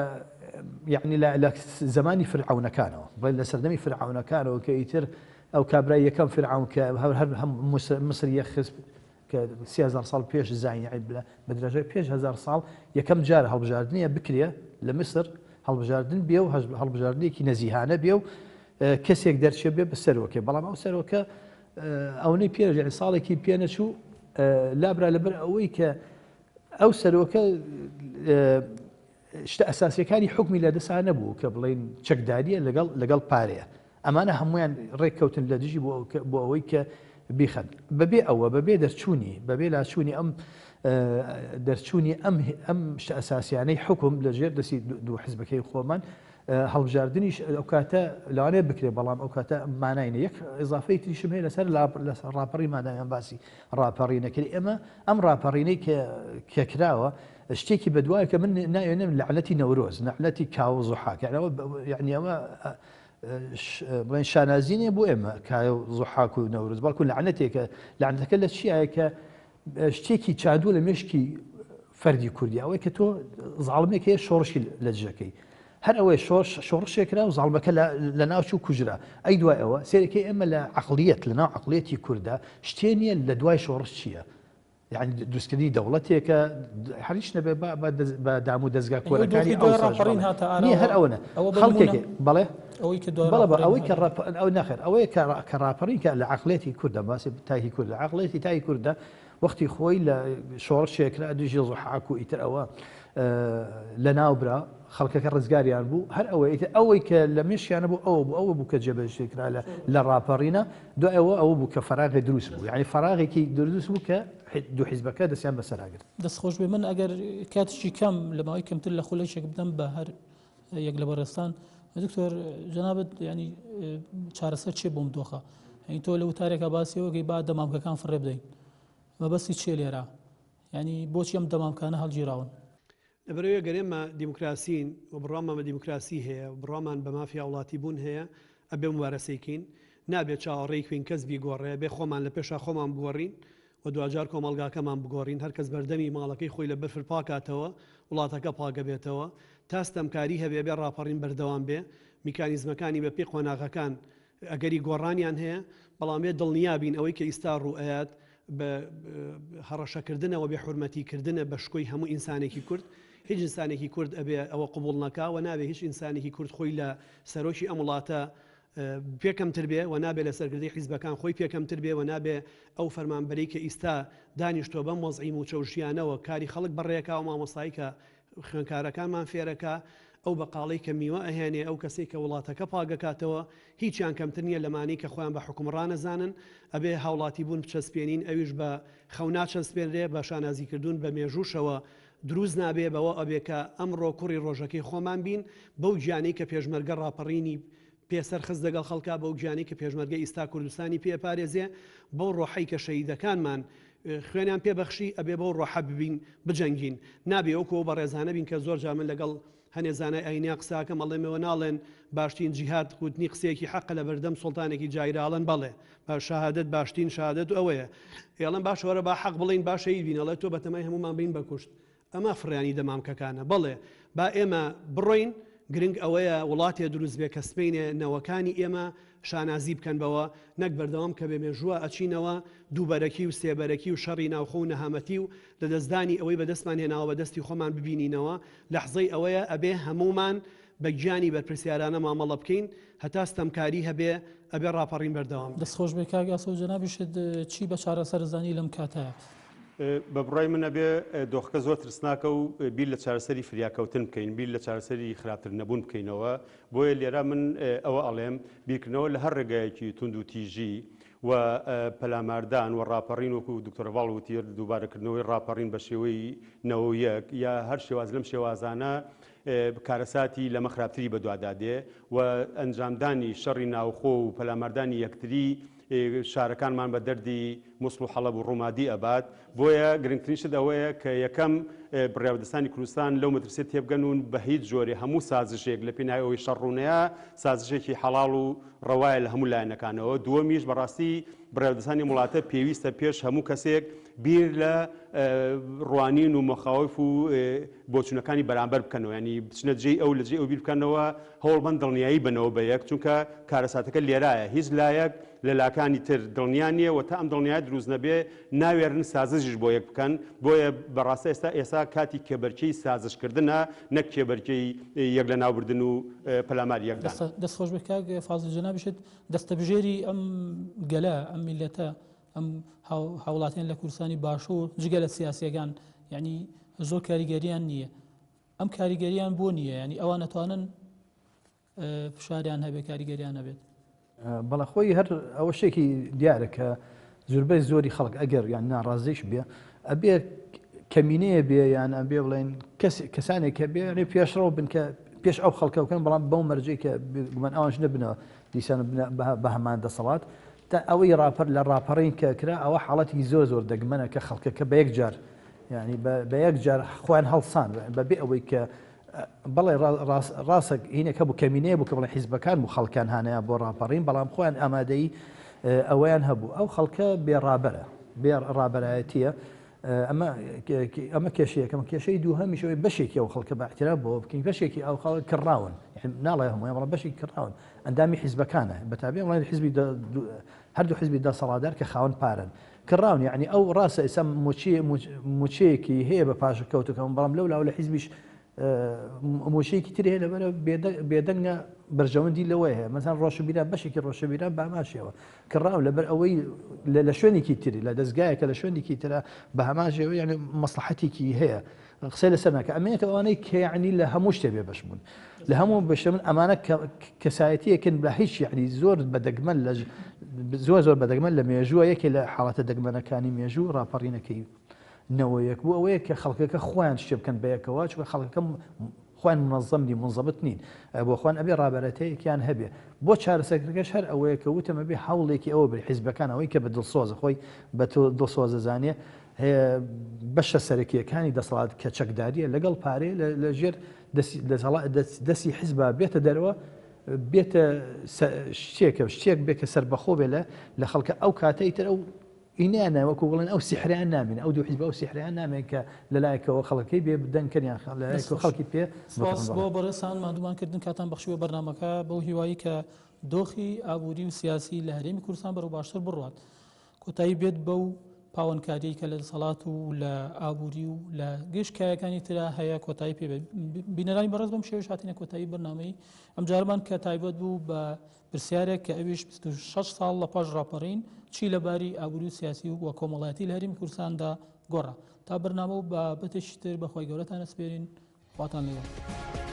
یەعنی لە لە زەمانی فرعەونەکانەوە بڵێن لە سەردەمی فرعەونەکانەوە کە ئیتر ئەو کابرای یەکەم فرعەون کە هەر هەر هەم مسر یەخست کە 3000 ساڵ پێش زین یعنی بە درێژای 5000 ساڵ یەکەم جار هەڵبژاردنیە بکرێ لە مسر هەڵبژاردن بێ و هەڵبژاردنێکی نەزیهانە بێ و کەسێک دەرچێ بێ بە سەرۆکێ بەڵام ئەو سەرۆکە ئەوەی پێ یعنی ساڵێکی پێ نەچوو لابرا لەبەر ئەوەی کە ئەو سەرۆکە شتە ئەساسیەکانی حوکمی لە دەسا نەبوو کە بڵین چەکداریە لەگەڵ لەگەڵ پارەیە ئەمانە هەمویان ڕێککەوتن لە دژی بۆ ئەوەی کە بیخەن بەبێ ئەوە بەبێ دەرچوونی بەبێ لاچوونی ئەم دەرچوونی ئەم ئەم شتە ئەساسیانەی حکوم لە ژێر دەستی دوو حزبەکەی خۆمان هەڵبژاردنیش ئەو کاتە لەوانەیە بکرێت بەڵام ئەو کاتە مانای نیە یەک ئیزافەی تریشم هەیە لەسەر لەسەر ڕاپەڕی مادامیان باسی ڕاپەڕینەکەی ئێمە ئەم ڕاپەڕینەی کە کە کراوە شتێکی بەدوای کە من ناوێنم لەعنەتی نەورۆز نەعنەتی کاوە زوحاک یعنی ئەوە یعنی ئەوە بڵێن شانازی نیە بۆ ئێمە کاوە زوحاک و نەورۆز بەڵکو لەعنەتێکە لەعنەتەکە لە چیایە کە شتێکی چاندووە لە مێشکی فەردی کوردی ئەوەی کە تۆ زاڵمێک هەیە شۆڕشی لە دژەکەی هەر ئەوەی شۆڕش شۆڕشێک کرا و زاڵمەکە لە ناوچوو کوژرا ئەی دوای ئەوە سێرەکەی ئێمە لە عقلیەت لە ناو عقلیەتی کووردا شتێ نییە لە دوای شۆڕش چییە؟ یعنی دروستکردنی دەوڵەتێکە هەریش نەبێ بە دام و دەستگا کۆرەکانی ئەو ڕاپەڕین هاتە نیە هەر ئەوەنە خەڵکێک بەڵێ ئەوەی کە دوای بەڵێ ئەوەی کە ئەو نەخێر ئەوەیە کە ڕاپەڕین کە لە عقلێتی کوردە باسی تاکی کوردە عقلێتی تاکی کوردە وەختی خۆی لە شۆڕشێک کرا دژی زوحاک و ئیتر ئەوە لە ناوبرا خەڵکەکە ڕزگاریان بوو هەر ئەوە ئیتر ئەوەی کە لە مێشیانە بوو ئەوە بوو ئەوە بوو کە جێبەجێ کرا لە لە ڕاپەڕینە دوای ئەوە ئەوە بوو کە فەراغێ دروست بوو یعنی فەراغێکی دروست بوو کە دوو حیزبەکە دەستیان بەسەرا گرت. دەست خۆش بێ من ئەگەر کاتێکی کەم لە ماوەی کەمتر لە خولەکێک بدەم بە هەر یەک لە بەڕێزتان دکتۆر جەنابت ینی چارەسەر چێ بۆم دۆخە یعنی تۆ لە وتارێکە باسیەوەگەی با دەمامکەکان فڕێ بدەین مەبەستی چێ لێرە ینی بۆچی ئەم دەمامکانە هەڵگیراون لەبەرئەوەی گەر ئێمە دیموکراسین و بڕوامان بە دیموکراسی هەیە و بڕوامان بە مافی هاوڵاتی بوون هەیە ئەبێ مومارەسەی کەین نابێ چاوەڕێی کوین کەس بیگۆڕێ ئەبێ خۆمان لە پێشا خۆمان بگۆڕین و دواجار کۆمەڵگاکەمان بگۆڕین هەر کەس بەردەمی ماڵەکەی خۆی لە بەفر پاکاتەوە وڵاتەکە پاکەبێتەوە تا ستەمکاری هەبێ ئەبێ ڕاپەڕین بەردەوام بێ میکانیزمەکانی بە پێی قۆناغەکان ئەگەری گۆڕانیان هەیە، بەڵام بێ دڵنیا بین ئەوەی کە ئیستا ڕوو ئەیات بە هەڕەشەکردنە وە بێ حورمەتی کردنە بە شکۆی هەموو ئینسانێکی کورد، هیچ ئینسانێکی کورد ئەبێ ئەوە قبوڵ نەکا وە نابێ هیچ ئینسانێکی کورد خۆی لە سەرۆکی ئەم وڵاتە پێ کەمتر بێ وە نابێ لە سەرکردەی حیزبەکان خۆی پێ کەمتر بێ وە نابێ ئەو فەرمانبەرەی کە ئیستا دانیشتوە بەم وەزعی موچە و ژیانەوە کاری خەڵک بەڕێکا و مامۆستایی کە خوێنکارەکانمان فێرەکا، ئەو بەقاڵەی کە میوە ئەهێنێ، ئەو کەسەی کە وڵاتەکە پاکەکاتەوە، هیچیان کەمتر نیە لەمانەی کە خۆیان بە حوکمڕان ئەزانن، ئەبێ هاوڵاتی بوون بچەسپێنین، ئەویش بە خەو ناچەسپێنرێ، بە شانازی کردوون بە مێژووشەوە دروست نابێ، بەوە ئەبێ کە ئەمڕۆ کوڕی ڕۆژەکەی خۆمان بین، بەو گیانەی کە پێشمەرگە ڕاپەڕینی پێ سەرخست لەگەڵ خەڵکا، بەو گیانەی کە پێشمەرگە ئیستا کوردستانی پێ ئەپارێزێ، بەو ڕۆحەی کە شەهیدەکانمان خوێنیان پێ بەخشی، ئەبێ بەو ڕۆحە ببین بجەنگین. نابێ وەکو ئەو بەڕێزانە بین کە زۆر جار من لەگەڵ هەنێ زانای ئایینیا قسە ئەکەم ئەڵێم ئێوە ناڵێن باشترین جیهاد وتنی قسەیەکی حەقە لە بەردەم سوڵتانێکی جایرا ئەڵێن بەڵێ با شەهادەت باشترین شەهادەت ئەوەیە. ئەڵێم باشە وەرە با حەق بڵێین با شەهید بین ئەڵێ تۆ بەتەمای هەموومان بین بە کوشت. ئەمە فڕیانی دەمامکەکانە. بەڵێ با ئێمە بڕۆین. گرنگ ئەوەیە وڵاتێ دروست بێ کە سبەینێ نەوەکانی ئێمە شانازی بکەن بەوە، نەک بەردەوام کە بێ مێژووە ئەچینەوە دووبەرەکی و سێبەرەکی و شەڕی ناوخۆ و نەهامەتی و لەدەستدانی ئەوەی بەدەستمان هێناوە بە دەستی خۆمان ببینینەوە، لەحزەی ئەوەیە ئەبێ هەموومان بە گیانی بەرپرسیارانە مامەڵە بکەین، هەتا ستەمکاری هەبێ ئەبێ ڕاپەڕین بەردەوام بێ. دەست خۆش بێ کاک ئاسۆ جەنابیشت چی بە چارەسەر زانی لەم کاتەیا؟ بە بڕوای من ئەبێ دۆخەکە زۆر ترسناکە و بیر لە چارەسەری فریاکەوتن بکەین، بیر لە چارەسەری خراپتر نەبوون بکەینەوە، بۆیە لێرە من ئەوە ئەڵێم بیرکردنەوە لە هەر ڕێگایەکی توندوتیژی و پەلاماردان و ڕاپەڕین وەکو دکتۆر هەڤاڵ وتی دووبارەکردنەوەی ڕاپەڕین بە شێوەی 91 یا هەر شێواز لەم شێوازانە کارەساتی لەمە خراپتری بەدوادا دێ و ئەنجامدانی شەڕی ناوخۆ و پەلاماردانی یەکتری شارەکانمان بە دەردی موسڵ و حەڵەب و ڕومادی ئەبات، بۆیە گرنگترین شت ئەوەیە کە یەکەم بڕیاربەدەستانی کوردستان لەو مەترسیە تێبگەن و بە هیچ جۆرێ هەموو سازشێک لە پێناوی ئەوەی شەڕ ڕوونەیا سازشێکی حەڵاڵ و ڕەوایە لە هەموو لایەنەکانەوە، دووەمیش بەڕاستی بڕیاربەدەستانی ئەم وڵاتە پێویستە پێش هەموو کەسێک بیر لە ڕوانین و مەخاوف و بۆچوونەکانی بەرامبەر بکەنەوە یانی بچنە جێی ئەو لە جێی ئەو بیر بکەنەوە هەوڵبەن دڵنیایی بەنەوە بە یەک چونکە کارەساتەکە لێرایە هیچ لایەک لە لاکانی تر دڵنیا نییە و تا ئەم دڵنیایە دروست نەبێ ناوێرن سازشیش بۆ یەک بکەن بۆیە بەڕاستە ئێستا ئێستا کاتی کێبەرکێی سازش کردنە نەک کێبەرکێی یەک لەناوبردن و پەلاماری یەکدان. دەست خۆش بێت کاک فازل جەنابیشت دەستەبژێری ئەم گەلە ئەم میللەتە ئەم هاوڵاتیان لە کوردستانی باشوور جگە لە سیاسیەکان یعنی زۆر کاریگەریان نییە ئەم کاریگەریان بۆ نییە ینی ئەوان ئەتوانن فشاریان هەبێ کاریگەریان هەبێت. بەڵێ خۆی هەر ئەوە شتێکی دیارە کە زوربەی زۆری خەڵک ئەگەر یان ناڕازیش بێ ئەبێ کەمینەیە بێ یان ئەبێ بڵێن کەس کەسانێک کە بێ پێشڕەو بن کە پێش ئەو خەڵکە بکەن بەڵام بەو مەرجەی کە گومان ئەوانش نەبنەوە دیسان بە هەمان دەسەڵات تا ئەوەی ڕاپەر لە ڕاپەڕین کە کرا ئەوە حاڵەتی زۆر زۆر دەگمەنە کە خەڵکەکە بە یەک جار یعنی بە یەک جار خۆیان هەڵسان بەبێ ئەوەی کە بەڵێ ڕاستە هینێک هەبوو کەمینەیە بوو کە بڵێ حیزبەکان بوو خەڵکان هانیان بۆ ڕاپەڕین بەڵام خۆیان ئامادەی ئەوەیان هەبوو ئەو خەڵکە بێ ڕابەرە بێ ڕابەرایەتیە ئەمە ئەمە کێشەیەکەم کێشەی دووهەمیش ئەوەی بەشێکی ئەو خەڵکە بە اعتراف بۆ بکەین بەشێکی ئەو خەڵک کڕاون ناڵێ هەموویان بەڵام بەشێکی کڕاون ئەندامی حیزبەکانە بەتابێ وڵی حیزبی هەردوو حیزبی دەسەڵاتدار کە خاوەن پارەن کڕاون یعنی ئەو ڕاستە ئێستا موچەیەکی هەیە بە پاشەکەوتەکەم بەڵام لەو لاو لە حیزبیش موچەیەکی تری هەیە لەبەرە بێدەنگە بەرژەوەندی لەوەی هەیە مەسەن ڕۆشنبیران بەشێکی ڕۆشنبیران بە هەمان شێوە کڕاو لەبەر ئەوەی لە شوێنێکی تری لە دەستگایەکە لە شوێنێکی ترە بە هەمان شێوە یعنی مەسڵەحەتێکی هەیە قسەی لەسەر ناکە ئەمەیەکە ئەوانەی کە یعنی لە هەموو شتێ بێبەش بوون لە هەموو بەشە من ئەمانە کەسایەتیەکن بە هیچ یعنی زۆر بە دەگمەن لە زۆر زۆر بە دەگمەن لە مێژووە یەکێ لە حاڵەتە دەگمەنەکانی مێژوو ڕاپەڕینەکەی نەوەیەک بوو ئەوەیە کە خەڵکەکە خۆیان شتێ بکەن بەیەکەوە چونکە خەڵکەکە خۆیان منەزەم نین منزەبت نین بۆ خۆیان ئەبێ ڕابەرەتەیەکیان هەبێ بۆ چارەسەرکردنەکەش هەر ئەوەیە کە وتم ئەبێ هەوڵێکی ئەوە بێ حیزبەکان ئەوەی کە بە دڵسۆزە خۆی بە دڵسۆزە زانێ بەشە سەرەکیەکانی دەسەڵات کە چەکداریە لەگەڵ پارەیە لە ژێر دەستی حیزبا بێتە دەرەوە بێتە شتێکە شتێک بێ کە سەربەخۆ بێ لە خەڵکە ئەو کاتەی تر ئەو ئینیان وەکو بڵێن ئەو سیحریان نامێن ئەو دوو حیزبە ئەو سیحریان نامێن کە لەلایەکەوە خەڵکەکەی بێ دەنگ کەن یان لەلایەکەوە خەڵکی پێ سپاس بۆ بەڕێزتان ماندوومان کردن کاتان بەخشیوە بەرنامەکە بەو هیوایی کە دۆخی ئابووری و سیاسی لە هەرێمی کوردستان بەرەو باشتر بڕوات کۆتایی بێت بەو پاوەنکاریەی کە لە دەسەڵات و لە ئابووری و لە گشت کایەکانی ترا هەیە کۆتایی پێ بێت بینەرانی بەڕێز بەم شێوەیەش هاتینە کۆتایی بەرنامەی ئەمجارەمان کە تایبەت بوو بە پرسیارێک کە ئەویش 26 ساڵ لە پاش ڕاپەڕین چی لە باری ئابووری و سیاسی و کۆمەڵایەتی لە هەرێمی کوردستاندا گۆڕا تا بەرنامە و بابەتێکی تر بە خوای گەورەتان ئەسپێرین خواتان لەگەڵ.